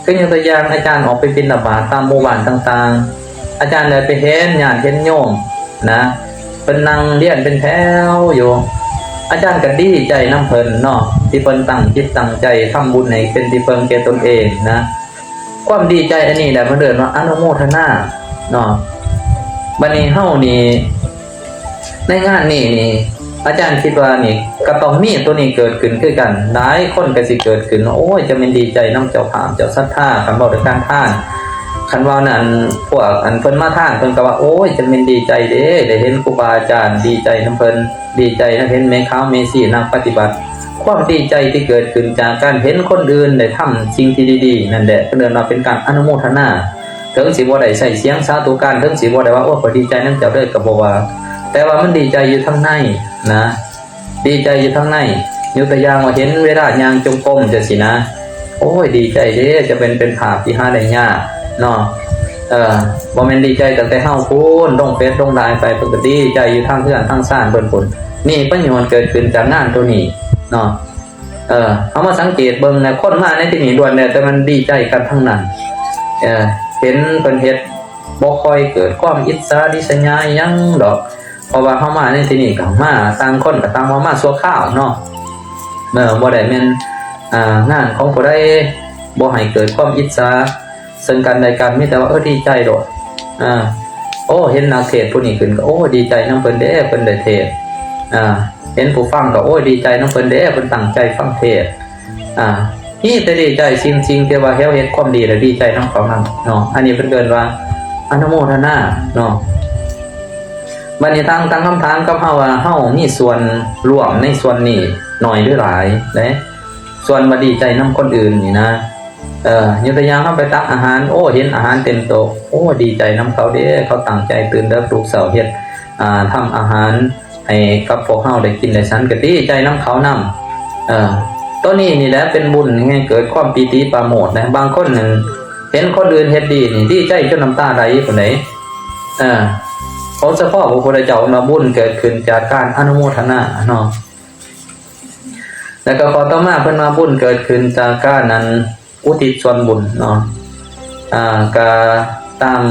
ຄືຍົກຕົວຢ່າງ ອາຈານອອກໄປບິນທະບາດຕາມໝູ່ບ້ານຕ່າງໆ, ອາຈານໄດ້ໄປເຫັນຍາດເຫັນໂຍມນະ ເພິ່ນນັ່ງລຽນເປັນແຖວຢູ່, ອາຈານກໍດີໃຈນຳເພິ່ນເນາະ ທີ່ເພິ່ນຕັ້ງຈິດຕັ້ງໃຈທຳບຸນໃຫ້ເປັນທີ່ເພິ່ງແກ່ຕົນເອງນະ. ຄວາມດີໃຈອັນນີ້ແຫຼະ ເພິ່ນເອີ້ນວ່າອະນຸໂມທະນາເນາະ. ບັດນີ້ເຮົານີ້ ໃນງານນີ້ນີ້ ອາຈານຄິດວ່ານີ້ກໍຕ້ອງມີຕົວນີ້ເກີດຂຶ້ນຄືກັນ. ຫຼາຍຄົນກໍຊິເກີດຂຶ້ນວ່າ ໂອ້ຍ ຈະແມ່ນດີໃຈນຳເຈົ້າພາບເຈົ້າສັດທາ ຄັນເວົ້າເລື່ອງການທານ. ຄັນວ່ານັ້ນ ພວກອັນເພິ່ນມາທານ ເພິ່ນກໍວ່າ ໂອ້ຍ ຈະແມ່ນດີໃຈເດ້ ໄດ້ເຫັນຄູບາອາຈານ, ດີໃຈນຳເພິ່ນ, ດີໃຈນຳເຫັນແມ່ຂາວແມ່ຊີນັກປະຕິບັດ. ຄວາມດີໃຈທີ່ເກີດຂຶ້ນຈາກການເຫັນຄົນອື່ນໄດ້ທຳສິ່ງທີ່ດີໆນັ້ນແຫຼະ ເພິ່ນເອີ້ນວ່າເປັນການອະນຸໂມທະນາ. ເຖິງຊິບໍ່ໄດ້ໃຊ້ສຽງສາທຸການ, ເຖິງຊິບໍ່ໄດ້ວ່າ ໂອ້ ຂ້ອຍດີໃຈນຳເຈົ້າເດີ້ ກໍບໍ່ວ່າ, ແຕ່ວ່າມັນດີໃຈຢູ່ທາງໃນນະ, ດີໃຈຢູ່ທາງໃນ. ຍົກຕົວຢ່າງວ່າເຫັນເວລາຍ່າງຈົງກົມຈັ່ງຊີ້ນະ, ໂອ້ຍ ດີໃຈເດ້, ຈະເປັນ ເປັນພາບທີ່ຫາໄດ້ຍາກເນາະ. ເອີ ບໍ່ແມ່ນດີໃຈຕັ້ງແຕ່ເຮົາພຸ້ນ ລົງເຟສລົງໄລນ໌ໄປ, ເພິ່ນກໍດີໃຈຢູ່ທາງເຮືອນທາງຊານເພິ່ນພຸ້ນ. ນີ້ປະໂຫຍດເກີດຂຶ້ນຈາກງານໂຕນີ້ເນາະ. ເອີ ເຮົາມາສັງເກດເບິ່ງນະ, ຄົນມາໃນທີ່ນີ້ລ້ວນແລ້ວແຕ່ມັນດີໃຈກັນທັງນັ້ນ. ເອີ ເຫັນເພິ່ນເຮັດ ບໍ່ຄ່ອຍເກີດຄວາມອິດສາລິດສະຫຍາຫຍັງດອກ, ເພາະວ່າເຮົາມາໃນທີ່ນີ້ກໍມາ, ຕ່າງຄົນກໍຕ່າງວ່າມາຊົ່ວຄາວເນາະ. ເອີ ບໍ່ໄດ້ແມ່ນ ອ່າ ງານຂອງຜູ້ໃດ, ບໍ່ໃຫ້ເກີດຄວາມອິດສາເຊິ່ງກັນແລະກັນ, ມີແຕ່ວ່າ ເອີ ດີໃຈໂລດ. ອ່າ ໂອ້ ເຫັນນັກເທດຜູ້ນີ້ຂຶ້ນກໍ ໂອ້ ດີໃຈນຳເພິ່ນເດ້ ເພິ່ນໄດ້ເທດ. ອ່າ ເຫັນຜູ້ຟັງກໍ ໂອ້ຍ ດີໃຈນຳເພິ່ນເດ້ ເພິ່ນຕັ້ງໃຈຟັງເທດ. ອ່າ ມີແຕ່ດີໃຈ, ສິ່ງ ສິ່ງທີ່ວ່າເຮົາເຮັດຄວາມດີແລ້ວດີໃຈນຳເຂົານຳເນາະ, ອັນນີ້ເພິ່ນເອີ້ນວ່າອະນຸໂມທະນາເນາະ. ບັດນີ້ທາງຕັ້ງຄຳຖາມກັບເຮົາວ່າ ເຮົາມີສ່ວນຮ່ວມໃນສ່ວນນີ້ໜ້ອຍຫຼືຫຼາຍເດ້, ສ່ວນວ່າດີໃຈນຳຄົນອື່ນນີ້ນະ. ເອີ ຍົກຕົວຢ່າງ ເຮົາໄປຕັກອາຫານ, ໂອ້ ເຫັນອາຫານເຕັມໂຕະ, ໂອ້ ດີໃຈນຳເຂົາເດ້, ເຂົາຕັ້ງໃຈຕື່ນເດິກລຸກເຊົ້າເຮັດ ອ່າ ທຳອາຫານ ໃຫ້ກັບພວກເຮົາໄດ້ກິນໄດ້ສັນ ກໍດີໃຈນຳເຂົານຳ. ເອີ ຕົວນີ້ນີ້ແຫຼະເປັນບຸນແຫ່ງເກີດຄວາມປີຕິປາໂມດນະ. ບາງຄົນນັ້ນເຫັນຄົນອື່ນເຮັດດີນີ້ ດີໃຈຈົນນ້ຳຕາໄຫຼພຸ້ນເດ້. ເອີ ໂດຍສະເພາະພະພຸດທະເຈົ້າເພິ່ນວ່າບຸນເກີດຂຶ້ນຈາກການອະນຸໂມທະນາເນາະ. ແລ້ວກໍຂໍ້ຕໍ່ມາເພິ່ນວ່າບຸນເກີດຂຶ້ນຈາກການນັ້ນ ອຸທິດສ່ວນບຸນເນາະ. ອ່າ ກະຕາມ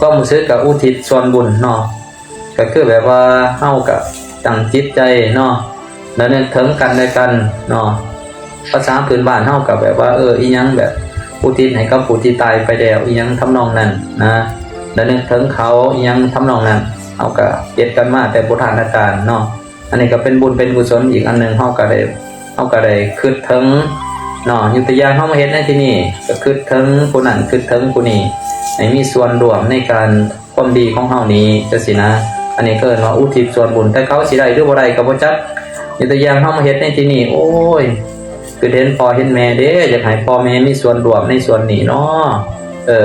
ຄວາມຮູ້ສຶກກະອຸທິດສ່ວນບຸນເນາະ, ກະຄືແບບວ່າເຮົາກະຕັ້ງຈິດໃຈເນາະ ລະນຶກເຖິງກັນແລະກັນເນາະ. ພາສາພື້ນບ້ານເຮົາກະແບບວ່າ ເອີ ອີ່ຫຍັງແບບອຸທິດໃຫ້ກັບຜູ້ທີ່ຕາຍໄປແລ້ວ ອີ່ຫຍັງທຳນອງນັ້ນນະ, ລະນຶກເຖິງເຂົາ ອີ່ຫຍັງທຳນອງນັ້ນ. ເຮົາກະເຮັດກັນມາແຕ່ບູຮານນະການເນາະ. ອັນນີ້ກໍເປັນບຸນເປັນກຸສົນອີກອັນໜຶ່ງ, ເຮົາກໍໄດ້ ເຮົາກໍໄດ້ຄິດເຖິງ ເນາະ. ຍົກຕົວຢ່າງເຮົາມາເຮັດໃນທີ່ນີ້ ກໍຄິດເຖິງຜູ້ນັ້ນ ຄິດເຖິງຜູ້ນີ້ ໃຫ້ມີສ່ວນຮ່ວມໃນການ ຄວາມດີຂອງເຮົານີ້ ຈັ່ງຊີ້ນະ. ອັນນີ້ເອີ້ນວ່າອຸທິດສ່ວນບຸນ. ແຕ່ເຂົາຊິໄດ້ຫຼືບໍ່ໄດ້ກໍບໍ່ຈັກ. ຍົກຕົວຢ່າງເຮົາມາເຮັດໃນທີ່ນີ້ ໂອ້ຍ ຄືເຫັນພໍ່ເຫັນແມ່ເດ້ ຢາກໃຫ້ພໍ່ແມ່ມີສ່ວນຮ່ວມໃນສ່ວນນີ້ເນາະ. ເອີ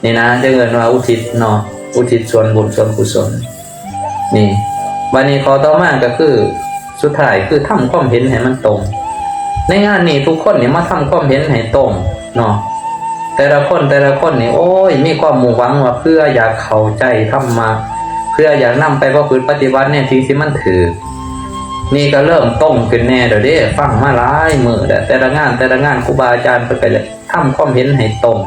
ນີ້ນະ ຈັ່ງເອີ້ນວ່າອຸທິດເນາະ ອຸທິດສ່ວນບຸນສ່ວນກຸສົນ. ນີ້ ບາດນີ້ຂໍ້ຕໍ່ມາກໍຄື ສຸດທ້າຍຄືທຳຄວາມເຫັນໃຫ້ມັນຕົງ. ໃນງານນີ້ທຸກຄົນນີ້ມາທຳຄວາມເຫັນໃຫ້ຕົງເນາະ. ແຕ່ລະຄົນ ແຕ່ລະຄົນນີ້ ໂອ້ຍ ມີຄວາມມຸ່ງຫວັງວ່າເພື່ອຢາກເຂົ້າໃຈທຳມະ ເພື່ອຢາກນຳໄປປະພຶດປະຕິບັດໃນສິ່ງທີ່ມັນຖືກ. ນີ້ກໍເລີ່ມຕົງຂຶ້ນແດ່ແລ້ວເດ້ ຟັງມາຫຼາຍມື້ແລ້ວ ແຕ່ລະງານ ແຕ່ລະງານ ຄູບາອາຈານເພິ່ນກໍຢາກ ທຳຄວາມເຫັນໃຫ້ຕົງ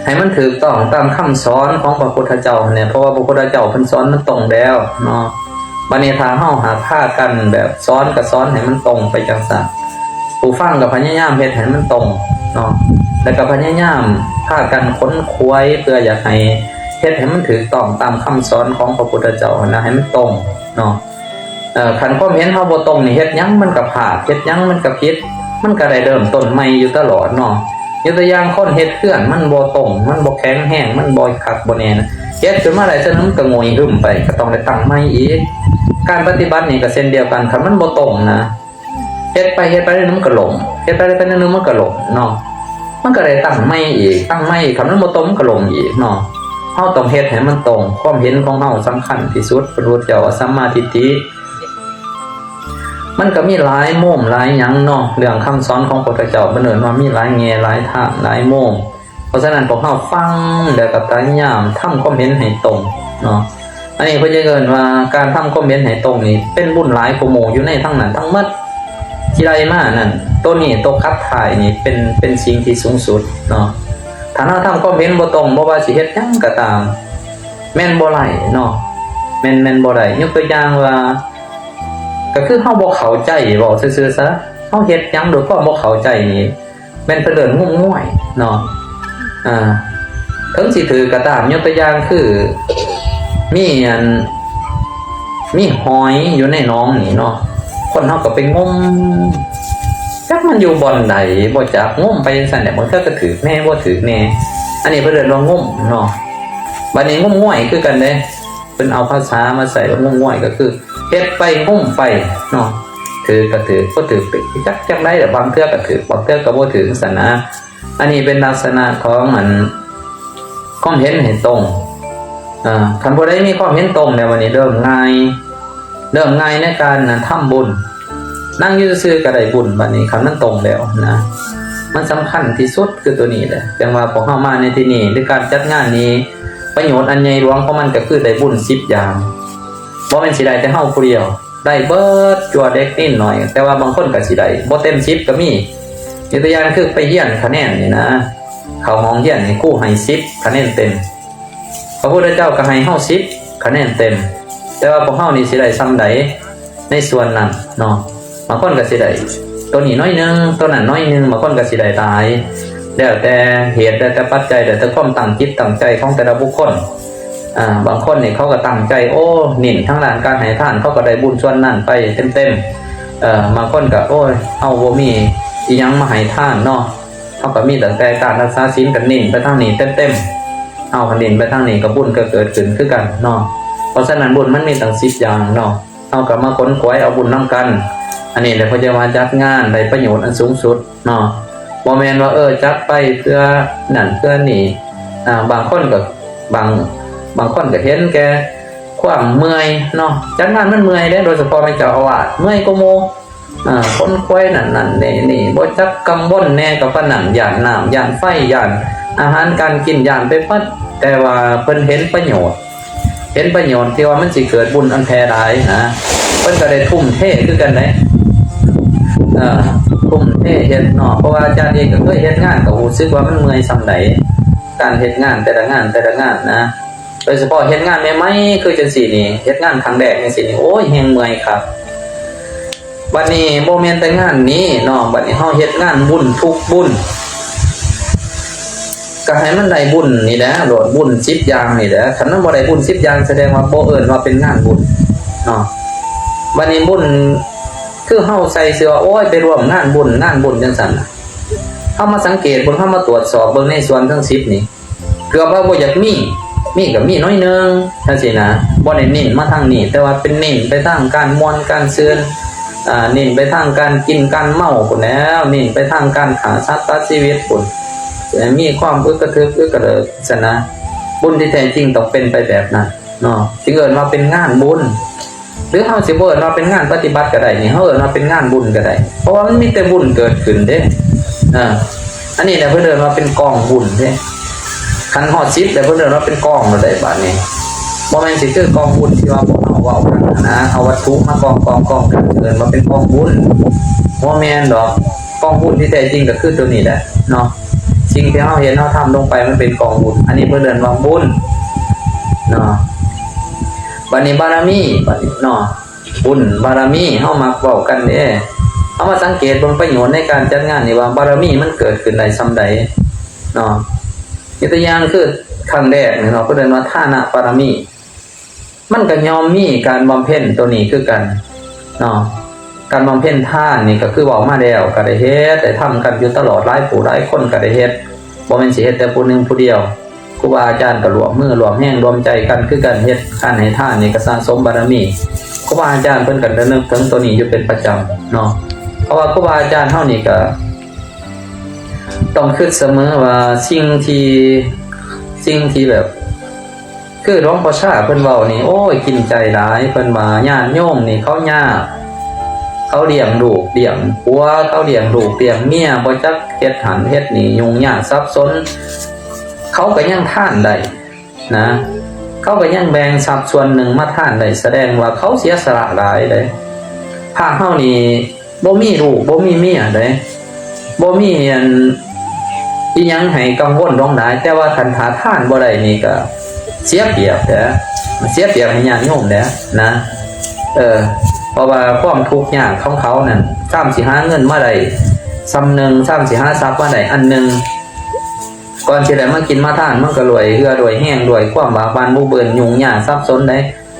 ໃຫ້ມັນຖືກຕ້ອງຕາມຄຳສອນຂອງພະພຸດທະເຈົ້າຫັ້ນແຫຼະ ເພາະວ່າພະພຸດທະເຈົ້າເພິ່ນສອນມັນຕົງແລ້ວເນາະ. ບາດນີ້ຖ້າເຮົາຫາກພາກັນແບບສອນກໍສອນໃຫ້ມັນຕົງໄປຈັ່ງຊັ້ນ ຜູ້ຟັງກໍພະຍາຍາມເຮັດໃຫ້ມັນຕົງເນາະ ແລ້ວກໍພະຍາຍາມພາກັນຂົນຂວາຍ ເພື່ອຢາກໃຫ້ເຮັດໃຫ້ມັນຖືກຕ້ອງຕາມຄຳສອນຂອງພະພຸດທະເຈົ້າຫັ້ນນະ ໃຫ້ມັນຕົງເນາະ. ເອີ ຄັນຄວາມເຫັນເຮົາບໍ່ຕົງນີ້ ເຮັດຫຍັງມັນກໍພາດ ເຮັດຫຍັງມັນກໍຜິດ ມັນກໍໄດ້ເລີ່ມຕົ້ນໃໝ່ຢູ່ຕະຫຼອດເນາະ. ຍົກຕົວຢ່າງ ຄົນເຮັດເຮືອນມັນບໍ່ຕົງ ມັນບໍ່ແຂງແຮງ ມັນບໍ່ຄັກບໍ່ແນ່ນະ ເຮັດຂຶ້ນມາໄດ້ເທື່ອໜຶ່ງມັນກໍຫງຸຍຫຶມໄປ ກໍຕ້ອງໄດ້ຕັ້ງໃໝ່ອີກ. ການປະຕິບັດນີ້ກໍເຊັ່ນດຽວກັນ ຄັນມັນບໍ່ຕົງນະ ເຮັດໄປເຮັດໄປໜຶ່ງມັນກໍລົ້ມ ເຮັດໄປເຮັດໄປໜຶ່ງມັນກໍລົ້ມເນາະ ມັນກໍໄດ້ຕັ້ງໃໝ່ອີກ ຕັ້ງໃໝ່ອີກ ຄັນມັນບໍ່ຕົງມັນກໍລົ້ມອີກເນາະ. ເຮົາຕ້ອງເຮັດໃຫ້ມັນຕົງ ຄວາມເຫັນຂອງເຮົາສຳຄັນທີ່ສຸດ ພະພຸດທະເຈົ້າວ່າສຳມາທິດຖິ ມັນກໍມີຫຼາຍມຸມຫຼາຍຫຍັງເນາະ ເລື່ອງຄຳສອນຂອງພະພຸດທະເຈົ້າ ເພິ່ນເອີ້ນວ່າມີຫຼາຍແງ່ຫຼາຍທາງຫຼາຍມຸມ. ເພາະສະນັ້ນ ພວກເຮົາຟັງແລ້ວກໍພະຍາຍາມທຳຄວາມເຫັນໃຫ້ຕົງເນາະ. ອັນນີ້ເພິ່ນຈະເອີ້ນວ່າການທຳຄວາມເຫັນໃຫ້ຕົງນີ້ ເປັນບຸນຫຼາຍກວ່າໝູ່ຢູ່ໃນທັງນັ້ນທັງໝົດທີ່ໄດ້ມານັ້ນ. ໂຕນີ້ ໂຕຂັບຖ່າຍນີ້ ເປັນ ເປັນສິ່ງທີ່ສູງສຸດເນາະ. ຖ້າເຮົາທຳຄວາມເຫັນບໍ່ຕົງ ບໍ່ວ່າຊິເຮັດຫຍັງກໍຕາມ ແມ່ນບໍ່ໄດ້ເນາະ ແມ່ນ ແມ່ນບໍ່ໄດ້. ຍົກຕົວຢ່າງວ່າ ກໍຄືເຮົາບໍ່ເຂົ້າໃຈ ເວົ້າຊື່ໆຊະ ເຮົາເຮັດຫຍັງດ້ວຍຄວາມບໍ່ເຂົ້າໃຈນີ້ ແມ່ນເພິ່ນເອີ້ນງຸ້ມງວາຍເນາະ. ອ່າ ເຖິງຊິຖືກກໍຕາມ ຍົກຕົວຢ່າງຄື ມີອັນ ມີຫອຍຢູ່ໃນໜອງນີ້ເນາະ ຄົນເຮົາກໍໄປງົມ ຈັກມັນຢູ່ບ່ອນໃດບໍ່ຈັກ ງົມໄປຈັ່ງຊັ້ນແຫຼະ ບາງເທື່ອກໍຖືກແດ່ ບໍ່ຖືກແດ່ ອັນນີ້ເພິ່ນເອີ້ນວ່າງົມເນາະ. ບາດນີ້ງຸ້ມງວາຍຄືກັນເດ້ ເພິ່ນເອົາພາສາມາໃຊ້ວ່າງົມງວາຍ ກໍຄືເຮັດໄປງົມໄປເນາະ ຖືກກໍຖືກ ບໍ່ຖືກກໍຈັກຈັ່ງໃດລະ ບາງເທື່ອກໍຖືກ ບາງເທື່ອກໍບໍ່ຖືກ ຈັ່ງຊັ້ນນະ. ອັນນີ້ເປັນລັກສະນະຂອງອັນ ຄວາມເຫັນໃຫ້ຕົງ. ອ່າ ຄັນຜູ້ໃດມີຄວາມເຫັນຕົງແລ້ວ ບັດນີ້ເລີ່ມງ່າຍ ເລີ່ມງ່າຍໃນການນະ ທຳບຸນ ນັ່ງຢູ່ຊື່ໆກໍໄດ້ບຸນ. ບັດນີ້ຄັນມັນຕົງແລ້ວນະ ມັນສຳຄັນທີ່ສຸດຄືຕົວນີ້ແຫຼະ. ຈັ່ງວ່າພວກເຮົາມາໃນທີ່ນີ້ ຫຼື ການຈັດງານນີ້ ປະໂຫຍດອັນໃຫຍ່ຫຼວງຂອງມັນກໍຄືໄດ້ບຸນສິບຢ່າງ ບໍ່ແມ່ນຊິໄດ້ແຕ່ເຮົາຜູ້ດຽວ ໄດ້ເບິດ ຈົວເດັກເດັກນ້ອຍ ແຕ່ວ່າບາງຄົນກໍຊິໄດ້ບໍ່ເຕັມສິບກໍມີ. ຍົກຕົວຢ່າງຄືໄປຮຽນຄະແນນນີ້ນະ ເຂົ້າຫ້ອງຮຽນນີ້ ຄູໃຫ້ສິບຄະແນນເຕັມ ພະພຸດທະເຈົ້າກໍໃຫ້ເຮົາສິບຄະແນນເຕັມ ແຕ່ວ່າພວກເຮົານີ້ຊິໄດ້ສ່ຳໃດໃນສ່ວນນັ້ນເນາະ. ບາງຄົນກໍຊິໄດ້ໂຕນີ້ໜ້ອຍໜຶ່ງ ໂຕນັ້ນໜ້ອຍໜຶ່ງ ບາງຄົນກໍຊິໄດ້ຫຼາຍ ແລ້ວແຕ່ເຫດ ແລ້ວແຕ່ປັດໄຈ ແລ້ວແຕ່ຄວາມຕັ້ງຈິດຕັ້ງໃຈຂອງແຕ່ລະບຸກຄົນ. ອ່າ ບາງຄົນນີ້ເຂົາກໍຕັ້ງໃຈ ໂອ້ ເນັ້ນທາງດ້ານການໃຫ້ທານ ເຂົາກໍໄດ້ບຸນສ່ວນນັ້ນໄປເຕັມໆ. ເອີ ບາງຄົນກໍ ໂອ້ຍ ເຮົາບໍ່ມີອີ່ຫຍັງມາໃຫ້ທານເນາະ ເຮົາກໍມີຕັ້ງແຕ່ການຮັກສາສິນ ກໍເນັ້ນໄປທາງນີ້ເຕັມໆ ເຮົາກໍເນັ້ນໄປທາງນີ້ ກໍບຸນກໍເກີດຂຶ້ນຄືກັນເນາະ. ເພາະສະນັ້ນ ບຸນມັນມີຕັ້ງສິບຢ່າງເນາະ ເຮົາກໍມາຂົນຂວາຍເອົາບຸນນຳກັນ. ອັນນີ້ແຫຼະເພິ່ນຈະວ່າຈັດງານໄດ້ປະໂຫຍດອັນສູງສຸດເນາະ ບໍ່ແມ່ນວ່າ ເອີ ຈັດໄປເພື່ອນັ້ນເພື່ອນີ້. ອ່າ ບາງຄົນກໍ ບາງ ບາງຄົນກໍເຫັນແກ່ຄວາມເມື່ອຍເນາະ ຈັດງານມັນເມື່ອຍເດ້ ໂດຍສະເພາະແມ່ນເຈົ້າອາວາດເມື່ອຍກວ່າໝູ່. ອ່າ ຂົນຂວາຍນັ້ນໆນີ້ໆ ບໍ່ຈັກກັງວົນແດ່ກັບປານນັ້ນ ຢ້ານນ້ຳ ຢ້ານໄຟ ຢ້ານອາຫານການກິນ ຢ້ານໄປໝົດ ແຕ່ວ່າເພິ່ນເຫັນປະໂຫຍດ ເຫັນປະໂຫຍດທີ່ວ່າມັນຊິເກີດບຸນອັນແຜ່ຫຼາຍນະ ເພິ່ນກໍໄດ້ທຸ່ມເທຄືກັນເດ້. ເອີ ທຸ່ມເທເຮັດເນາະ ເພາະວ່າອາຈານເອງກໍເຄີຍເຮັດງານ ກໍຮູ້ສຶກວ່າມັນເມື່ອຍສ່ຳໃດ ການເຮັດງານແຕ່ລະງານ ແຕ່ລະງານນະ ໂດຍສະເພາະເຮັດງານໃໝ່ໆຄືຈັ່ງຊີ້ນີ້ ເຮັດງານຄັ້ງແລກຈັ່ງຊີ້ນີ້ ໂອ້ຍ ແຮງເມື່ອຍຄັກ. ບັດນີ້ບໍ່ແມ່ນແຕ່ງານນີ້ເນາະ ບັດນີ້ເຮົາເຮັດງານບຸນທຸກບຸນ ກໍໃຫ້ມັນໄດ້ບຸນນີ້ແຫຼະໂລດ ບຸນສິບຢ່າງນີ້ແຫຼະ. ຄັນມັນບໍ່ໄດ້ບຸນສິບຢ່າງ ສະແດງວ່າບໍ່ເອີ້ນວ່າເປັນງານບຸນເນາະ. ບັດນີ້ບຸນ ຄືເຮົາໃສ່ເສື້ອວ່າ ໂອ້ຍ ໄປຮ່ວມງານບຸນ ງານບຸນ ຈັ່ງຊັ້ນນະ. ເຮົາມາສັງເກດເບິ່ງ ເຮົາມາຕວດສອບເບິ່ງໃນສ່ວນທັງສິບນີ້ ເກືອບວ່າບໍ່ຢາກມີ ມີກໍມີໜ້ອຍໜຶ່ງ ຈັ່ງຊີ້ນະ. ບໍ່ໄດ້ເນັ້ນມາທາງນີ້ ແຕ່ວ່າເປັນເນັ້ນໄປທາງການມ່ວນການຊື່ນ ອ່າ ເນັ້ນໄປທາງການກິນການເມົາພຸ້ນແຫຼ້ວ ເນັ້ນໄປທາງການຂ້າສັດຕັດຊີວິດພຸ້ນ ມີຄວາມອຶກກະທຶກອຶກກະເລິກຊັ້ນນະ. ບຸນທີ່ແທ້ຈິງຕ້ອງເປັນໄປແບບນັ້ນເນາະ ຈຶ່ງເອີ້ນວ່າເປັນງານບຸນ. ຫຼືເຮົາຊິບໍ່ເອີ້ນວ່າເປັນງານປະຕິບັດກໍໄດ້ນີ້ ເຮົາເອີ້ນວ່າເປັນງານບຸນກໍໄດ້ ເພາະວ່າມັນມີແຕ່ບຸນເກີດຂຶ້ນເດ້. ເອີ ອັນນີ້ແຫຼະເພິ່ນເອີ້ນວ່າເປັນກອງບຸນເດ້. ຄັນຮອດສິບແລ້ວເພິ່ນເອີ້ນວ່າເປັນກອງແລ້ວເດ້ບາດນີ້. ບໍ່ແມ່ນຊິຄືກອງບຸນທີ່ວ່າພວກເຮົາເວົ້າກັນນະ ເອົາວັດຖຸມາກອງໆໆກັນ ເອີ້ນວ່າເປັນກອງບຸນ. ບໍ່ແມ່ນດອກ. ກອງບຸນທີ່ແທ້ຈິງກໍຄືຕົວນີ້ແຫຼະເນາະ. ສິ່ງທີ່ເຮົາເຮັດເຮົາທຳລົງໄປມັນເປັນກອງບຸນ. ອັນນີ້ເພິ່ນເອີ້ນວ່າບຸນເນາະ. ບາດນີ້ບາລະມີ ບາດນີ້ເນາະ ບຸນບາລະມີ ເຮົາມັກເວົ້າກັນເດ້. ເຮົາມາສັງເກດເບິ່ງປະໂຫຍດໃນການຈັດງານນີ້ວ່າ ບາລະມີມັນເກີດຂຶ້ນໄດ້ສ່ຳໃດເນາະ. ຍົກຕົວຢ່າງຄືຄັ້ງແລກນີ້ເນາະ ເພິ່ນເອີ້ນວ່າທານະບາລະມີ. ມັນກໍຍ່ອມມີການບຳເພັນຕົວນີ້ຄືກັນເນາະ. ການບຳເພັນທານນີ້ກໍຄືເວົ້າມາແລ້ວ ກໍໄດ້ເຮັດ ໄດ້ທຳກັນຢູ່ຕະຫຼອດ ຫຼາຍຜູ້ຫຼາຍຄົນກໍໄດ້ເຮັດ ບໍ່ແມ່ນຊິເຮັດແຕ່ຜູ້ໜຶ່ງຜູ້ດຽວ. ຄູບາອາຈານກໍຮ່ວມມືຮ່ວມແຮງຮ່ວມໃຈກັນຄືກັນ ເຮັດທານໃຫ້ທານນີ້ກໍສະສົມບາລະມີ. ຄູບາອາຈານເພິ່ນກໍລະນຶກເຖິງຕົວນີ້ຢູ່ເປັນປະຈຳເນາະ. ເພາະວ່າຄູບາອາຈານເຮົານີ້ກໍຕ້ອງຄິດສະເໝີວ່າ ສິ່ງທີ່ ສິ່ງທີ່ແບບ ຄືຫຼວງພໍ່ຊາເພິ່ນເວົ້ານີ້ ໂອ້ຍ ກິນໃຈຫຼາຍ. ເພິ່ນວ່າຍາດໂຍມນີ້ເຂົາຍາກ ເຂົາລ້ຽງລູກລ້ຽງຜົວ ເຂົາລ້ຽງລູກລ້ຽງເມຍ ບໍ່ຈັກເຮັດຫັ້ນເຮັດນີ້ ຫຍຸ້ງຍາກສັບສົນ ເຂົາກໍຍັງທານໄດ້ນະ. ເຂົາກໍຍັງແບ່ງຊັບສ່ວນໜຶ່ງມາທານໄດ້ ສະແດງວ່າເຂົາເສຍສະຫຼະຫຼາຍເດ້. ພະເຮົານີ້ ບໍ່ມີລູກ ບໍ່ມີເມຍເດ້ ບໍ່ມີອັນ ອີ່ຫຍັງໃຫ້ກັງວົນຫຼວງຫຼາຍ ແຕ່ວ່າຄັນຖ້າທານບໍ່ໄດ້ນີ້ກໍເສຍປຽບແຫຼະ ເສຍປຽບໃຫ້ຍາດໂຍມແຫຼະນະ. ເອີ ເພາະວ່າຄວາມທຸກຍາກຂອງເຂົານັ້ນ ຊາມຊິຫາເງິນມາໄດ້ສ່ຳໜຶ່ງ ຊາມຊິຫາຊັບມາໄດ້ອັນໜຶ່ງ ກ່ອນຊິໄດ້ມາກິນມາທານ ມັນກໍດ້ວຍເຫື່ອດ້ວຍແຮງ ດ້ວຍຄວາມບາກບານບຸບເບີນ ຫຍຸ້ງຍາກສັບສົນໃດ.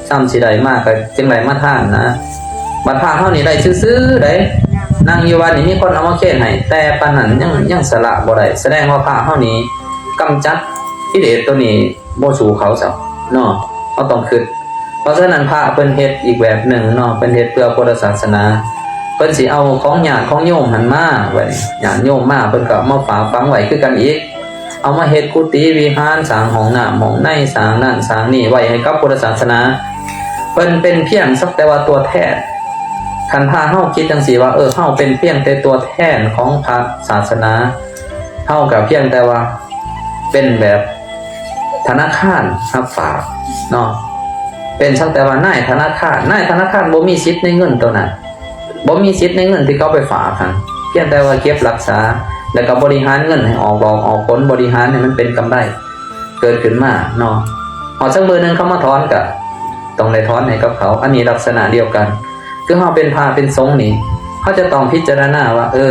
ຊ້ຳຊິໄດ້ມາກໍຈຶ່ງໄດ້ມາທານນະ. ບັດພະເຮົານີ້ໄດ້ຊື່ໆໃດ໋ ນັ່ງຢູ່ວັດນີ້ມີຄົນເອົາມາເຄນໃຫ້ ແຕ່ປານນັ້ນຍັງ ຍັງສະຫຼະບໍ່ໄດ້ ສະແດງວ່າພະເຮົານີ້ກຳຈັດກິເລດໂຕນີ້ບໍ່ສູ້ເຂົາຊ້ຳເນາະ. ເຮົາຕ້ອງຄິດ ເພາະສະນັ້ນພະເພິ່ນເຮັດອີກແບບໜຶ່ງເນາະ ເພິ່ນເຮັດເພື່ອພຸດທະສາສະໜາ ເພິ່ນຊິເອົາຂອງຍາດຂອງໂຍມຫັ້ນມາ ບັດນີ້ຍາດໂຍມມາເພິ່ນກໍເອົາມາຝາກຝັງໄວ້ຄືກັນອີກ. ເອົາມາເຮັດກຸຕິວິຫານ ສ້າງຫ້ອງນ້ຳຫ້ອງໃນ ສ້າງນັ້ນສ້າງນີ້ໄວ້ໃຫ້ກັບພຸດທະສາສະໜາ ເພິ່ນເປັນພຽງສັກແຕ່ວ່າຕົວແທນ. ຄັນພະເຮົາຄິດຈັ່ງຊີ້ວ່າ ເອີ ເຮົາເປັນພຽງແຕ່ຕົວແທນຂອງພະສາສະໜາ ເຮົາກໍພຽງແຕ່ວ່າເປັນແບບທະນາຄານຮັບຝາກເນາະ ເປັນສັກແຕ່ວ່ານາຍທະນາຄານ. ນາຍທະນາຄານບໍ່ມີສິດໃນເງິນໂຕນັ້ນ ບໍ່ມີສິດໃນເງິນທີ່ເຂົາໄປຝາກຫັ້ນ ພຽງແຕ່ວ່າເກັບຮັກສາ ແລ້ວກໍບໍລິຫານເງິນໃຫ້ອອກດອກອອກຜົນ ບໍລິຫານໃຫ້ມັນເປັນກຳໄລເກີດຂຶ້ນມາເນາະ. ຮອດສັກມື້ໜຶ່ງເຂົາມາຖອນກໍຕ້ອງໄດ້ຖອນໃຫ້ກັບເຂົາ. ອັນນີ້ລັກສະນະດຽວກັນ ຄືເຮົາເປັນພະເປັນສົງນີ້ ເຮົາຈະຕ້ອງພິຈາລະນາວ່າ ເອີ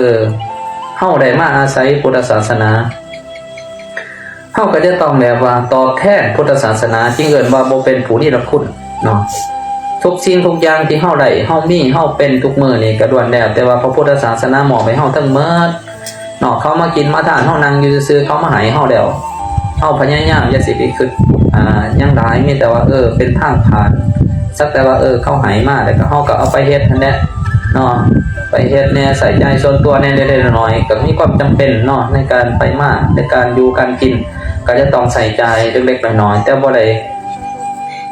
ເຮົາໄດ້ມາອາໄສພຸດທະສາສະໜາ ເຮົາກໍຈະຕ້ອງແບບວ່າຕອບແທນພຸດທະສາສະໜາ ຈຶ່ງເອີ້ນວ່າບໍ່ເປັນຜູ້ນີລະຄຸນເນາະ. ທຸກສິ່ງທຸກຢ່າງທີ່ເຮົາໄດ້ ເຮົາມີ ເຮົາເປັນທຸກມື້ນີ້ ກໍລ້ວນແລ້ວແຕ່ວ່າພະພຸດທະສາສະໜາມອບໃຫ້ເຮົາທັງໝົດເນາະ. ເຂົາມາກິນມາທານ ເຮົານັ່ງຢູ່ຊື່ໆ ເຂົາມາໃຫ້ເຮົາແລ້ວ ເຮົາພະຍາຍາມຢ່າຊິໄປຄິດ ອ່າ ຫຍັງຫຼາຍ ມີແຕ່ວ່າ ເອີ ເປັນທາງຜ່ານ ສັກແຕ່ວ່າ ເອີ ເຂົາໃຫ້ມາ ແລ້ວກໍເຮົາກໍເອົາໄປເຮັດຫັ້ນແຫຼະເນາະ ໄປເຮັດແດ່ ໃຊ້ຈ່າຍສ່ວນຕົວແດ່ ເລັກໆ ນ້ອຍໆ ກໍມີຄວາມຈຳເປັນເນາະ ໃນການໄປມາ ໃນການຢູ່ການກິນ ກໍຈະຕ້ອງໃຊ້ຈ່າຍເລັກໆ ນ້ອຍໆ ແຕ່ບໍ່ໄດ້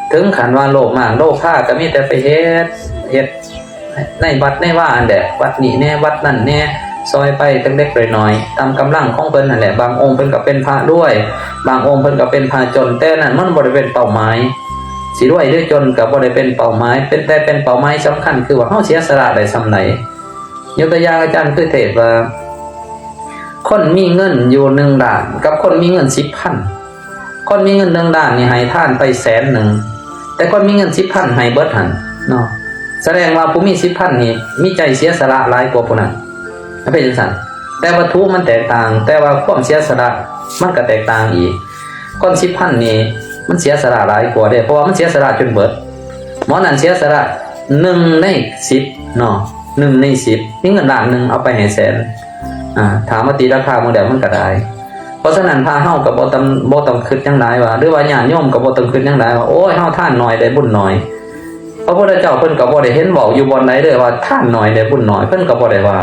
ເຖິງຂັ້ນວ່າໂລບມາກໂລພາ ກໍມີແຕ່ໄປເຮັດ ເຮັດໃນວັດໃນວາຫັ້ນແຫຼະ ວັດນີ້ແດ່ ວັດນັ້ນແດ່ ຊ່ອຍໄປເລັກໆ ນ້ອຍໆ ຕາມກຳລັງຂອງເພິ່ນຫັ້ນແຫຼະ. ບາງອົງເພິ່ນກໍເປັນພະລວຍ ບາງອົງເພິ່ນກໍເປັນພະຈົນ ແຕ່ນັ້ນມັນບໍ່ໄດ້ເປັນເປົ້າໝາຍ ຊິລວຍຫຼືຈົນກໍບໍ່ໄດ້ເປັນເປົ້າໝາຍ ເປັນ ແຕ່ເປັນເປົ້າໝາຍສຳຄັນຄືວ່າເຮົາເສຍສະຫຼະໄດ້ສ່ຳໃດ. ຍົກຕົວຢ່າງອາຈານຄືເທດວ່າ ຄົນມີເງິນຢູ່ໜຶ່ງລ້ານ ກັບຄົນມີເງິນສິບພັນ ຄົນມີເງິນໜຶ່ງລ້ານນີ້ໃຫ້ທານໄປແສນໜຶ່ງ ແຕ່ຄົນມີເງິນສິບພັນໃຫ້ເບິດຫັ້ນເນາະ ສະແດງວ່າຜູ້ມີສິບພັນນີ້ມີໃຈເສຍສະຫຼະຫຼາຍກວ່າຜູ້ນັ້ນ ມັນເປັນຈັ່ງຊັ້ນ. ແຕ່ວັດຖຸມັນແຕກຕ່າງ ແຕ່ວ່າຄວາມເສຍສະຫຼະມັນກໍແຕກຕ່າງອີກ. ຄົນສິບພັນນີ້ມັນເສຍສະຫຼະຫຼາຍກວ່າເດ້ ເພາະວ່າມັນເສຍສະຫຼະຈົນເບິດ. ໝໍນັ້ນເສຍສະຫຼະໜຶ່ງໃນສິບເນາະ ໜຶ່ງໃນສິບ ມີເງິນລ້ານໜຶ່ງ ເອົາໄປໃຫ້ແສນ ອາ ຖ້າມາຕີລາຄາເບິ່ງແລ້ວມັນກໍໄດ້. ເພາະສະນັ້ນ ພະເຮົາກໍບໍ່ຕ້ອງ ບໍ່ຕ້ອງຄິດຫຍັງຫຼາຍວ່າ ຫຼືວ່າຍາດໂຍມກໍບໍ່ຕ້ອງຄິດຫຍັງຫຼາຍວ່າ ໂອ້ຍ ເຮົາທານໜ້ອຍໄດ້ບຸນໜ້ອຍ. ພະພຸດທະເຈົ້າເພິ່ນກໍບໍ່ໄດ້ເຫັນເວົ້າຢູ່ບ່ອນໃດເລີຍວ່າ ທານໜ້ອຍໄດ້ບຸນໜ້ອຍ ເພິ່ນກໍບໍ່ໄດ້ວ່າ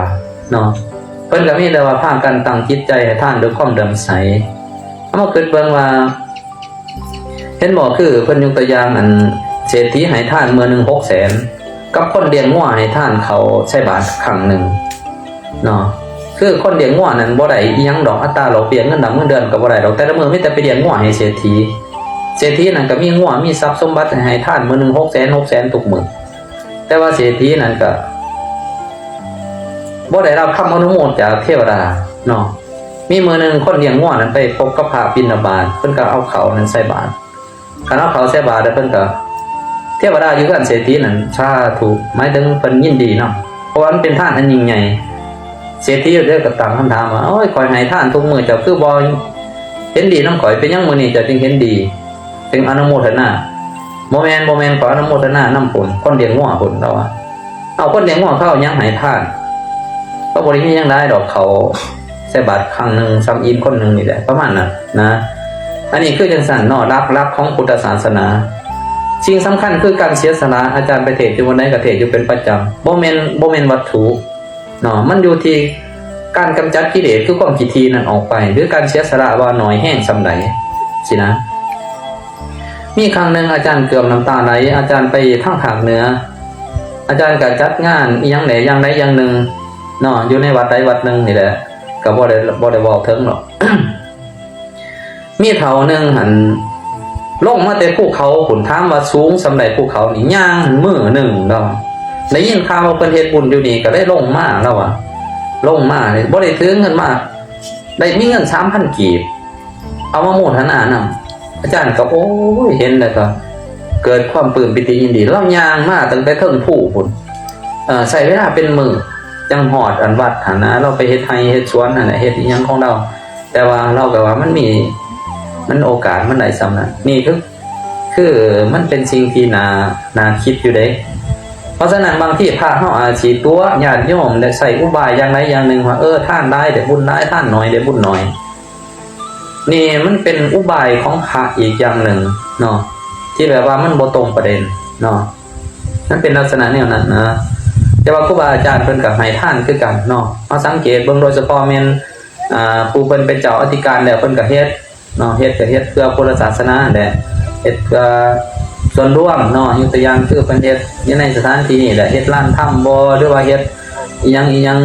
ເນາະ. ເພິ່ນກໍມີແຕ່ວ່າພາກັນຕັ້ງຈິດໃຈໃຫ້ທານດ້ວຍຄວາມເຫຼື້ອມໃສ. ເຮົາມາຄິດເບິ່ງວ່າ ເຫັນບໍ່ ຄືເພິ່ນຍົກຕົວຢ່າງ ອັນເສດຖີໃຫ້ທານມື້ໜຶ່ງຫົກແສນ ກັບຄົນລ້ຽງງົວໃຫ້ທານເຂົ້າໃສ່ບາດຄັ້ງໜຶ່ງເນາະ. ຄືຄົນລ້ຽງງົວນັ້ນບໍ່ໄດ້ອີ່ຫຍັງດອກ ອັດຕາແລກປ່ຽນເງິນດຳເງິນເດືອນກໍບໍ່ໄດ້ດອກ ແຕ່ລະມື້ມີແຕ່ໄປລ້ຽງງົວໃຫ້ເສດຖີ. ເສດຖີນັ້ນກໍມີງົວມີຊັບສົມບັດໃຫ້ທານມື້ໜຶ່ງຫົກແສນ ຫົກແສນທຸກມື້ ແຕ່ວ່າເສດຖີນັ້ນກໍບໍ່ໄດ້ຮັບຄຳອະນຸໂມດຈາກເທວະດາເນາະ. ມີມື້ໜຶ່ງຄົນລ້ຽງງົວນັ້ນໄປພົບກັບພະບິນທະບາດ ເພິ່ນກໍເອົາເຂົ້ານັ້ນໃສ່ບາດ. ຄັນເອົາເຂົ້າໃສ່ບາດແລ້ວເພິ່ນກໍ ເທວະດາຢູ່ເຮືອນເສດຖີນັ້ນ ສາທຸ ໝາຍເຖິງເພິ່ນຍິນດີນຳ ເພາະວ່າມັນເປັນທານອັນຍິ່ງໃຫຍ່. ເສດຖີເລີຍກໍຕັ້ງຄຳຖາມວ່າ ໂອ້ຍ ຂ້ອຍໃຫ້ທານທຸກມື້ ເຈົ້າຄືບໍ່ເຫັນດີນຳຂ້ອຍ? ເປັນຫຍັງມື້ນີ້ເຈົ້າຈຶ່ງເຫັນດີ ຈຶ່ງອະນຸໂມທະນາ? ບໍ່ແມ່ນ ບໍ່ແມ່ນ ຂ້ອຍອະນຸໂມທະນານຳພຸ້ນ ຄົນລ້ຽງງົວພຸ້ນ ລາວວ່າ. ເອົາ ຄົນລ້ຽງງົວເຂົາເອົາຫຍັງໃຫ້ທານ? ເຂົາບໍ່ໄດ້ມີຫຍັງຫຼາຍດອກ ເຂົາໃສ່ບາດຄັ້ງໜຶ່ງສ່ຳອີ່ມຄົນໜຶ່ງນີ້ແຫຼະ ປະມານນັ້ນນະ. ອັນນີ້ຄືຈັ່ງຊັ້ນເນາະ ຫຼັກ ຫຼັກຂອງພຸດທະສາສະໜາ. ສິ່ງສຳຄັນຄືການເສຍສະຫຼະ. ອາຈານໄປເທດຢູ່ບ່ອນໃດກໍເທດຢູ່ເປັນປະຈຳ ບໍ່ແມ່ນ ບໍ່ແມ່ນວັດຖຸເນາະ ມັນຢູ່ທີ່ການກຳຈັດກິເລດ ຄືຄວາມຂີ້ຖີ່ນັ້ນອອກໄປ ຫຼືການເສຍສະຫຼະວ່າໜ້ອຍແຮງສ່ຳໃດຊີ້ນະ. ມີຄັ້ງໜຶ່ງອາຈານເກືອບນ້ຳຕາໄຫຼ ອາຈານໄປທາງພາກເໜືອ ອາຈານກໍຈັດງານອີ່ຫຍັງແຫຼະຢ່າງໃດຢ່າງໜຶ່ງເນາະ ຢູ່ໃນວັດໃດວັດໜຶ່ງນີ້ແຫຼະ ກໍບໍ່ໄດ້ ບໍ່ໄດ້ເວົ້າເຖິງດອກ. ມີເຖົ້າໜຶ່ງຫັ້ນລົງມາແຕ່ພູເຂົາພຸ້ນ ຖາມວ່າສູງສ່ຳໃດພູເຂົານີ້ ຍ່າງຫັ້ນມື້ໜຶ່ງດອກ. ໄດ້ຍິນຂ່າວວ່າເພິ່ນເຮັດບຸນຢູ່ນີ້ ກໍເລີຍລົງມາ ລາວວ່າ ລົງມານີ້ບໍ່ໄດ້ຖືເງິນມາ ໄດ້ມີເງິນສາມພັນກີບ ເອົາມາໂມທະນານຳ. ອາຈານກໍ ໂອ້ຍ ເຫັນແລ້ວກໍເກີດຄວາມປຶ້ມປີຕິຍິນດີ ລາວຍ່າງມາຕັ້ງແຕ່ເທິງພູພຸ້ນ ເອີ ໃຊ້ເວລາເປັນມື້ຈັ່ງຮອດອັນວັດຫັ້ນນະ ລາວໄປເຮັດໄຮ່ເຮັດສວນຫັ້ນແຫຼະ ເຮັດອີ່ຫຍັງຂອງລາວ ແຕ່ວ່າລາວກໍວ່າມັນມີ ມັນໂອກາດມັນໄດ້ສ່ຳນັ້ນ. ນີ້ຄື ຄືມັນເປັນສິ່ງທີ່ໜ້າ ໜ້າຄິດຢູ່ເດ້. ເພາະສະນັ້ນ ບາງທີພະເຮົາອາດຊິຕົວະຍາດໂຍມ ແລະ ໃຊ້ອຸບາຍຢ່າງໃດຢ່າງໜຶ່ງວ່າ ເອີ ທານຫຼາຍໄດ້ບຸນຫຼາຍ ທານໜ້ອຍໄດ້ບຸນໜ້ອຍ. ນີ້ມັນເປັນອຸບາຍຂອງພະອີກຢ່າງໜຶ່ງເນາະ ທີ່ແບບວ່າມັນບໍ່ຕົງປະເດັນເນາະ ມັນເປັນລັກສະນະແນວນັ້ນນະ. ແຕ່ວ່າຄູບາອາຈານເພິ່ນກໍໃຫ້ທານຄືກັນເນາະ ເຮົາສັງເກດເບິ່ງ ໂດຍສະເພາະແມ່ນ ອ່າ ຜູ້ເພິ່ນເປັນເຈົ້າອະທິການແລ້ວ ເພິ່ນກໍເຮັດເນາະ ເຮັດກໍເຮັດເພື່ອພຸດທະສາສະໜາແຫຼະ ເຮັດເພື່ອສ່ວນລວມເນາະ. ຍົກຕົວຢ່າງຄືເພິ່ນເຮັດຢູ່ໃນສະຖານທີ່ນີ້ແຫຼະ ເຮັດລານທຳບໍ ຫຼືວ່າເຮັດອີ່ຫຍັງອີ່ຫຍັງ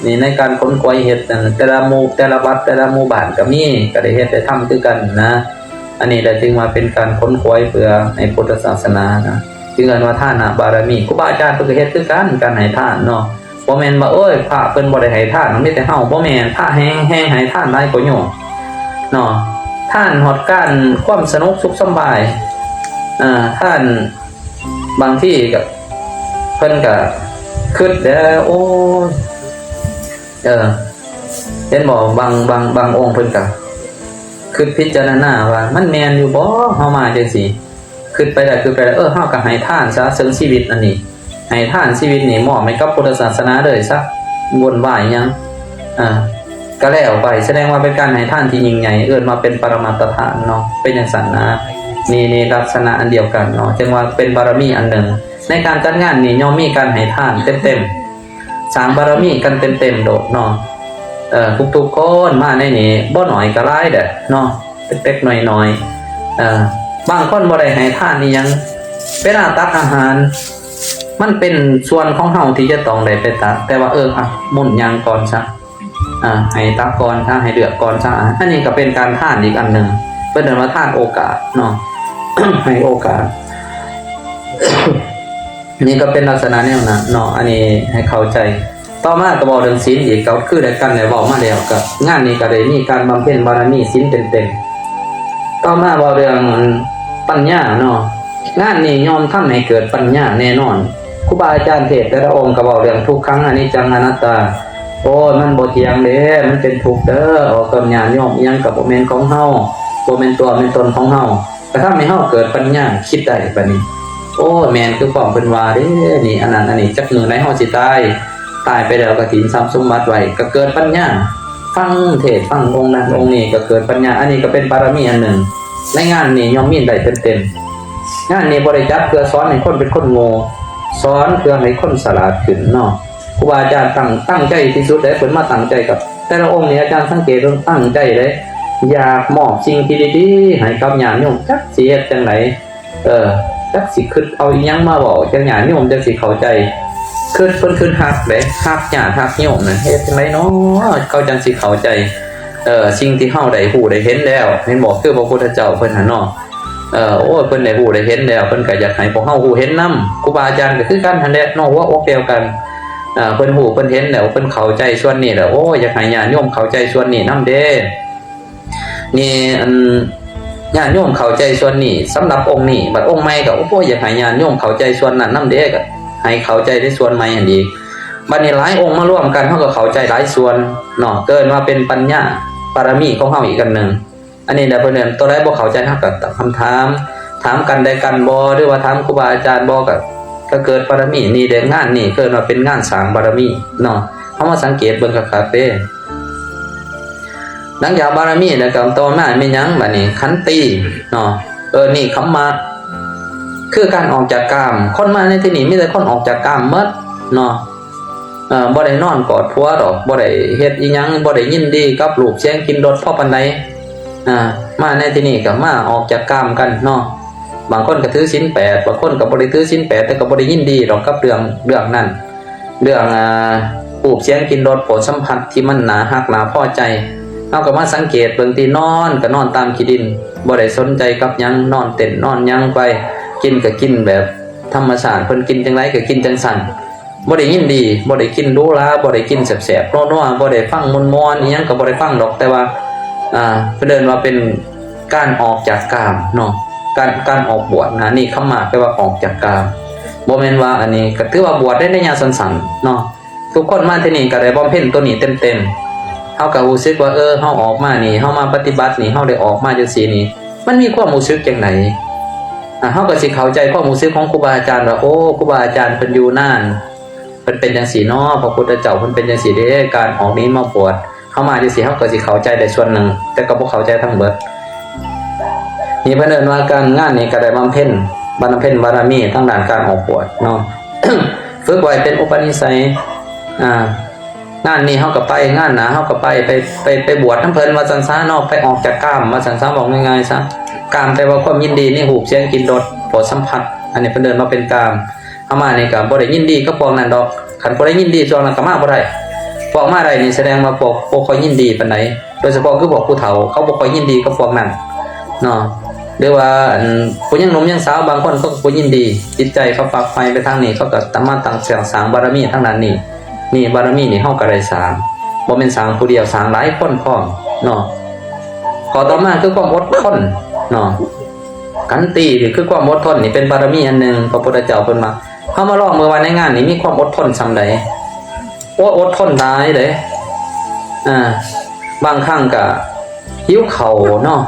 ນີ້ໃນການຂົນຂວາຍເຮັດນັ້ນ ແຕ່ລະໝູ່ ແຕ່ລະວັດ ແຕ່ລະໝູ່ບ້ານກໍມີ ກໍໄດ້ເຮັດໄດ້ທຳຄືກັນນະ. ອັນນີ້ແຫຼະຈຶ່ງວ່າເປັນການຂົນຂວາຍເພື່ອໃຫ້ພຸດທະສາສະໜານະ ຈຶ່ງເອີ້ນວ່າທານະບາລະມີ. ຄູບາອາຈານເພິ່ນກໍເຮັດຄືກັນ ການໃຫ້ທານເນາະ ບໍ່ແມ່ນວ່າ ໂອ້ຍ ພະເພິ່ນບໍ່ໄດ້ໃຫ້ທານ ມີແຕ່ເຮົາ ບໍ່ແມ່ນ. ພະແຮງ ແຮງໃຫ້ທານຫຼາຍກວ່າໂຍມເນາະ ທານຮອດການຄວາມສະໜຸກສຸກສຳບາຍ ເອີ ທານ ບາງທີກໍ ເພິ່ນກໍຄິດແລ້ວ ໂອ້ຍ ເອີ ເຫັນບໍ່ ບາງ ບາງ ບາງອົງເພິ່ນກໍຄິດພິຈາລະນາວ່າ ມັນແມ່ນຢູ່ບໍ່ ເຮົາມາຈັ່ງຊີ້? ຄິດໄປໄດ້ ຄິດໄປໄດ້ ເອີ ເຮົາກໍໃຫ້ທານຊະ ເຊິ່ງຊີວິດອັນນີ້ ໃຫ້ທານຊີວິດນີ້ ມອບໃຫ້ກັບພຸດທະສາສະໜາເລີຍຊະ ວຸ່ນວາຍຫຍັງ ເອີ ກໍແລ້ວໄປ ສະແດງວ່າເປັນການໃຫ້ທານທີ່ຍິ່ງໃຫຍ່ ເອີ້ນວ່າເປັນປະລະມັດຕະທານເນາະ ເປັນຈັ່ງຊັ້ນນະ. ນີ້ ນີ້ລັກສະນະອັນດຽວກັນເນາະ ຈຶ່ງວ່າເປັນບາລະມີອັນໜຶ່ງ. ໃນການຈັດງານນີ້ ຍ່ອມມີການໃຫ້ທານເຕັມໆ ສ້າງບາລະມີກັນເຕັມໆໂລດເນາະ. ເອີ ທຸກໆຄົນມາໃນນີ້ ບໍ່ໜ້ອຍກໍຫຼາຍແຫຼະເນາະ ເລັກໆນ້ອຍໆ ເອີ ບາງຄົນບໍ່ໄດ້ໃຫ້ທານອີ່ຫຍັງ ເວລາຕັກອາຫານ ມັນເປັນສ່ວນຂອງເຮົາທີ່ຈະຕ້ອງໄດ້ໄປຕັກ ແຕ່ວ່າ ເອີ ອະ ໝຸ່ນຍ່າງກ່ອນຊະ ອາ ໃຫ້ຕັກກ່ອນຊະ ໃຫ້ເລືອກກ່ອນຊະ. ອາ ອັນນີ້ກໍເປັນການທານອີກອັນໜຶ່ງ ເພິ່ນເອີ້ນວ່າທານໂອກາດເນາະ ໃຫ້ໂອກາດ. ນີ້ກໍເປັນລັກສະນະແນວນັ້ນເນາະ ອັນນີ້ໃຫ້ເຂົ້າໃຈ. ຕໍ່ມາກໍເວົ້າເລື່ອງສິນອີກ ກໍຄືໄດ້ກັນໄດ້ເວົ້າມາແລ້ວ ກໍງານນີ້ກໍໄດ້ມີການບຳເພັນບາລະມີສິນເຕັມໆ. ຕໍ່ມາເວົ້າເລື່ອງປັນຍາເນາະ ງານນີ້ຍ່ອມທຳໃຫ້ເກີດປັນຍາແນ່ນອນ. ຄູບາອາຈານເທດແຕ່ລະອົງກໍເວົ້າເລື່ອງທຸກຂັງ ອະນິດຈັງ ອະນັດຕາ ໂອ້ຍ ມັນບໍ່ທ່ຽງເດ້ ມັນເປັນທຸກເດີ ອອກຕົນຍາດໂຍມ ອີ່ຫຍັງກໍບໍ່ແມ່ນຂອງເຮົາ ບໍ່ແມ່ນຕົວແມ່ນຕົນຂອງເຮົາ ກໍທຳໃຫ້ເຮົາເກີດປັນຍາ ຄິດໄດ້ບາດນີ້ ໂອ້ ແມ່ນຄືຄວາມເພິ່ນວ່າເດ້ ນີ້ ອັນນັ້ນອັນນີ້ ຈັກມື້ໃດເຮົາຊິຕາຍ ຕາຍໄປແລ້ວກໍຖິ້ມຊັບສົມບັດໄວ້ ກໍເກີດປັນຍາ ຟັງເທດຟັງອົງນັ້ນອົງນີ້ກໍເກີດປັນຍາ ອັນນີ້ກໍເປັນບາລະມີອັນໜຶ່ງ ໃນງານນີ້ຍ່ອມມີໄດ້ເຕັມໆ. ງານນີ້ບໍ່ໄດ້ຈັດເພື່ອສອນໃຫ້ຄົນເປັນຄົນໂງ່ ສອນເພື່ອໃຫ້ຄົນສະຫຼາດຂຶ້ນເນາະ. ຄູບາອາຈານຕັ້ງ ຕັ້ງໃຈທີ່ສຸດເດ້ ເພິ່ນມາຕັ້ງໃຈກັບແຕ່ລະອົງນີ້ ອາຈານສັງເກດເບິ່ງ ຕັ້ງໃຈເດ້ ຢາກມອບສິ່ງທີ່ດີໆໃຫ້ກັບຍາດໂຍມ ຈັກຊິເຮັດຈັ່ງໃດ ເອີ ຈັກຊິຄິດເອົາອີ່ຫຍັງມາເວົ້າ ຈັກຍາດໂຍມຈັ່ງຊິເຂົ້າໃຈ ຄິດ ເພິ່ນຄິດຮັກເດ້ ຮັກຍາດຮັກໂຍມນັ້ນ ເຮັດຈັ່ງໃດເນາະ ເຂົາຈັ່ງຊິເຂົ້າໃຈ ເອີ ສິ່ງທີ່ເຮົາໄດ້ຮູ້ໄດ້ເຫັນແລ້ວ ແມ່ນບໍ່? ຄືພະພຸດທະເຈົ້າເພິ່ນຫັ້ນເນາະ ເອີ ໂອ້ຍ ເພິ່ນໄດ້ຮູ້ໄດ້ເຫັນແລ້ວ ເພິ່ນກໍຢາກໃຫ້ພວກເຮົາຮູ້ເຫັນນຳ ຄູບາອາຈານກໍຄືກັນຫັ້ນແຫຼະເນາະ ຫົວອົກດຽວກັນ ເພິ່ນຮູ້ເພິ່ນເຫັນແລ້ວ ເພິ່ນເຂົ້າໃຈສ່ວນນີ້ແລ້ວ ໂອ້ຍ ຢາກໃຫ້ຍາດໂຍມເຂົ້າໃຈສ່ວນນີ້ນຳເດ້. ນີ້ ອັນ ຍາດໂຍມເຂົ້າໃຈສ່ວນນີ້ ສຳລັບອົງນີ້ ບັດອົງໃໝ່ກໍ ໂອ້ຍ ຢາກໃຫ້ຍາດໂຍມເຂົ້າໃຈສ່ວນນັ້ນນຳເດ້ ກໍໃຫ້ເຂົ້າໃຈໃນສ່ວນໃໝ່ຫັ້ນອີກ ບັດນີ້ຫຼາຍອົງມາລວມກັນ ເຮົາກໍເຂົ້າໃຈຫຼາຍສ່ວນເນາະ ເອີ້ນວ່າເປັນປັນຍາບາລະມີຂອງເຮົາອີກອັນໜຶ່ງ. ອັນນີ້ແຫຼະ ເພິ່ນເອີ້ນ ຕົວໃດບໍ່ເຂົ້າໃຈ ເຮົາກໍຕັ້ງຄຳຖາມ ຖາມກັນໄດ້ກັນບໍ່ ຫຼືວ່າຖາມຄູບາອາຈານບໍ່ ກໍ ກໍເກີດບາລະມີ ນີ້ເດ້ ງານນີ້ເອີ້ນວ່າເປັນງານສ້າງບາລະມີເນາະ ເຮົາມາສັງເກດເບິ່ງຄັກໆເດ້. ຫຼັງຈາກບາລະມີແລ້ວກໍຕໍ່ມາແມ່ນຫຍັງບາດນີ້? ຂັນຕິເນາະ ເອີ ເນກຂັມມະ ຄືການອອກຈາກກາມ ຄົນມາໃນທີ່ນີ້ມີແຕ່ຄົນອອກຈາກກາມໝົດເນາະ ເອີ ບໍ່ໄດ້ນອນກອດຜົວດອກ ບໍ່ໄດ້ເຮັດອີ່ຫຍັງ ບໍ່ໄດ້ຍິນດີກັບຮູບສຽງກິ່ນລົດພໍປານໃດ ອ່າ ມາໃນທີ່ນີ້ກໍມາອອກຈາກກາມກັນເນາະ ບາງຄົນກໍຖືສິນແປດ ບາງຄົນກໍບໍ່ໄດ້ຖືສິນແປດ ແຕ່ກໍບໍ່ໄດ້ຍິນດີດອກກັບເລື່ອງ ເລື່ອງນັ້ນ ເລື່ອງ ອ່າ ຮູບສຽງກິ່ນລົດໂຜດສຳຜັດທີ່ມັນໜ້າຮັກໜ້າພໍໃຈ ເຮົາກໍມາສັງເກດເບິ່ງ ທີ່ນອນກໍນອນຕາມຂີ້ດິນ ບໍ່ໄດ້ສົນໃຈກັບຫຍັງ ນອນເຕັ້ນນອນຫຍັງໄປ ກິນກໍກິນແບບທຳມະຊາດ ເພິ່ນກິນຈັ່ງໃດກໍກິນຈັ່ງຊັ້ນ ບໍ່ໄດ້ຍິນດີ ບໍ່ໄດ້ກິນຫຼູຫຼາ ບໍ່ໄດ້ກິນແຊບໆ ນົວໆ ບໍ່ໄດ້ຟັງມ່ວນໆ ອີ່ຫຍັງກໍບໍ່ໄດ້ຟັງດອກ ແຕ່ວ່າ ອ່າ ເພິ່ນເອີ້ນວ່າເປັນການອອກຈາກກາມເນາະ ການ ການອອກບວດນະ ເນກຂັມມະ ແປວ່າອອກຈາກກາມ ບໍ່ແມ່ນວ່າ ອັນນີ້ກໍຖືວ່າບວດໃນໄລຍະສັ້ນໆເນາະ ທຸກຄົນມາທີ່ນີ້ກໍໄດ້ບຳເພັນຕົວນີ້ເຕັມໆ ເຮົາກໍຮູ້ສຶກວ່າ ເອີ ເຮົາອອກມານີ້ ເຮົາມາປະຕິບັດນີ້ ເຮົາໄດ້ອອກມາຈັ່ງຊີ້ນີ້ ມັນມີຄວາມຮູ້ສຶກຈັ່ງໃດ? ອ່າ ເຮົາກໍຊິເຂົ້າໃຈຄວາມຮູ້ສຶກຂອງຄູບາອາຈານວ່າ ໂອ້ ຄູບາອາຈານເພິ່ນຢູ່ນານ ເພິ່ນເປັນຈັ່ງຊີ້ເນາະ ພະພຸດທະເຈົ້າເພິ່ນເປັນຈັ່ງຊີ້ເດ້ ການອອກນີ້ມາບວດ ເຮົາມາຈັ່ງຊີ້ ເຮົາກໍຊິເຂົ້າໃຈໄດ້ສ່ວນໜຶ່ງ ແຕ່ກໍບໍ່ເຂົ້າໃຈທັງເບິດ. ນີ້ເພິ່ນເອີ້ນວ່າການງານນີ້ກໍໄດ້ບຳເພັນ ບຳເພັນບາລະມີທາງດ້ານການອອກບວດເນາະ ຝຶກໄວ້ເປັນອຸປະນິໄສ ອ່າ ງານນີ້ເຮົາກໍໄປ ງານໜ້າເຮົາກໍໄປ ໄປ ໄປ ໄປບວດນຳເພິ່ນວ່າຊັ້ນຊະເນາະ ໄປອອກຈາກກາມວ່າຊັ້ນຊະ ເວົ້າງ່າຍໆຊະ ກາມແປວ່າຄວາມຍິນດີໃນຮູບສຽງກິ່ນລົດໂຜດສຳຜັດ ອັນນີ້ເພິ່ນເອີ້ນວ່າເປັນກາມ ເຮົາມານີ້ກໍບໍ່ໄດ້ຍິນດີກັບພວກນັ້ນດອກ ຄັນຜູ້ໃດຍິນດີຊ່ວງນັ້ນກໍມາບໍ່ໄດ້ ພວກມາໄດ້ນີ້ສະແດງວ່າພວກບໍ່ຄ່ອຍຍິນດີປານໃດ ໂດຍສະເພາະຄືພວກຜູ້ເຖົ້າ ເຂົາບໍ່ຄ່ອຍຍິນດີກັບພວກນັ້ນເນາະ ຫຼືວ່າ ອັນ ຜູ້ຍັງໜຸ່ມຍັງສາວບາງຄົນເຂົາກໍບໍ່ຍິນດີ ຈິດໃຈເຂົາຝັກໃຝ່ໄປທາງນີ້ ເຂົາກໍຕາມາຕັ້ງສ້າງ ສ້າງບາລະມີທາງດ້ານນີ້ ນີ້ບາລະມີນີ້ເຮົາກໍໄດ້ສ້າງ ບໍ່ແມ່ນສ້າງຜູ້ດຽວ ສ້າງຫຼາຍຄົນພ້ອມເນາະ. ຂໍ້ຕໍ່ມາຄືຄວາມອົດທົນເນາະ ຂັນຕິນີ້ຄືຄວາມອົດທົນ ນີ້ເປັນບາລະມີອັນໜຶ່ງ ພະພຸດທະເຈົ້າເພິ່ນວ່າ ເຮົາມາລອງເບິ່ງວ່າໃນງານນີ້ມີຄວາມອົດທົນສ່ຳໃດ ໂອ້ ອົດທົນຫຼາຍເດ້ ອ່າ ບາງຄັ້ງກະຫິວເຂົ້າເນາະ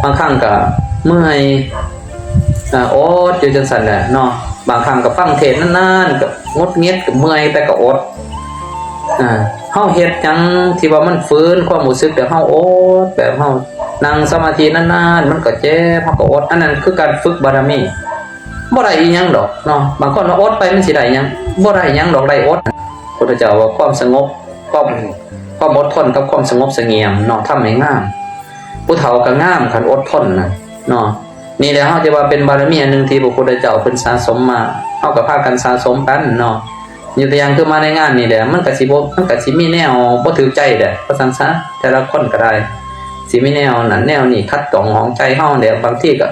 ບາງຄັ້ງກະເມື່ອຍ ອ່າ ອົດຢູ່ຈັ່ງຊັ້ນແຫຼະເນາະ ບາງຄັ້ງກະຟັງເທດນານໆ ກະຫງຸດຫງິດ ກະເມື່ອຍ ແຕ່ກະອົດ ອ່າ ເຮົາເຮັດຫຍັງທີ່ວ່າມັນຝືນຄວາມຮູ້ສຶກ ແບບເຮົາອົດ ແບບເຮົານັ່ງສະມາທິນານໆ ມັນກະເຈັບ ເຮົາກະອົດ ອັນນັ້ນຄືການຝຶກບາລະມີ. ບໍ່ໄດ້ອີ່ຫຍັງດອກເນາະ ບາງຄົນວ່າອົດໄປມັນຊິໄດ້ຫຍັງ ບໍ່ໄດ້ຫຍັງດອກ ໄດ້ອົດ ພຸດທະເຈົ້າວ່າຄວາມສະຫງົບ ຄວາມ ຄວາມອົດທົນກັບຄວາມສະຫງົບສະຫງຽມເນາະ ທຳໃຫ້ງາມ ຜູ້ເຖົ້າກໍງາມ ຄັນອົດທົນນະເນາະ ນີ້ແຫຼະ ເຮົາຈະວ່າເປັນບາລະມີອັນໜຶ່ງທີ່ພະພຸດທະເຈົ້າເພິ່ນສະສົມມາ ເຮົາກໍພາກັນສະສົມກັນເນາະ ຍົກຕົວຢ່າງຄືມາໃນງານນີ້ແຫຼະ ມັນກໍຊິບໍ່ ມັນກໍຊິມີແນວບໍ່ຖືກໃຈແຫຼະ ວ່າຊັ້ນຊະ ແຕ່ລະຄົນກໍໄດ້ ຊິມີແນວນັ້ນແນວນີ້ຂັດຂ້ອງໃນໃຈເຮົາແຫຼະ ບາງທີກໍ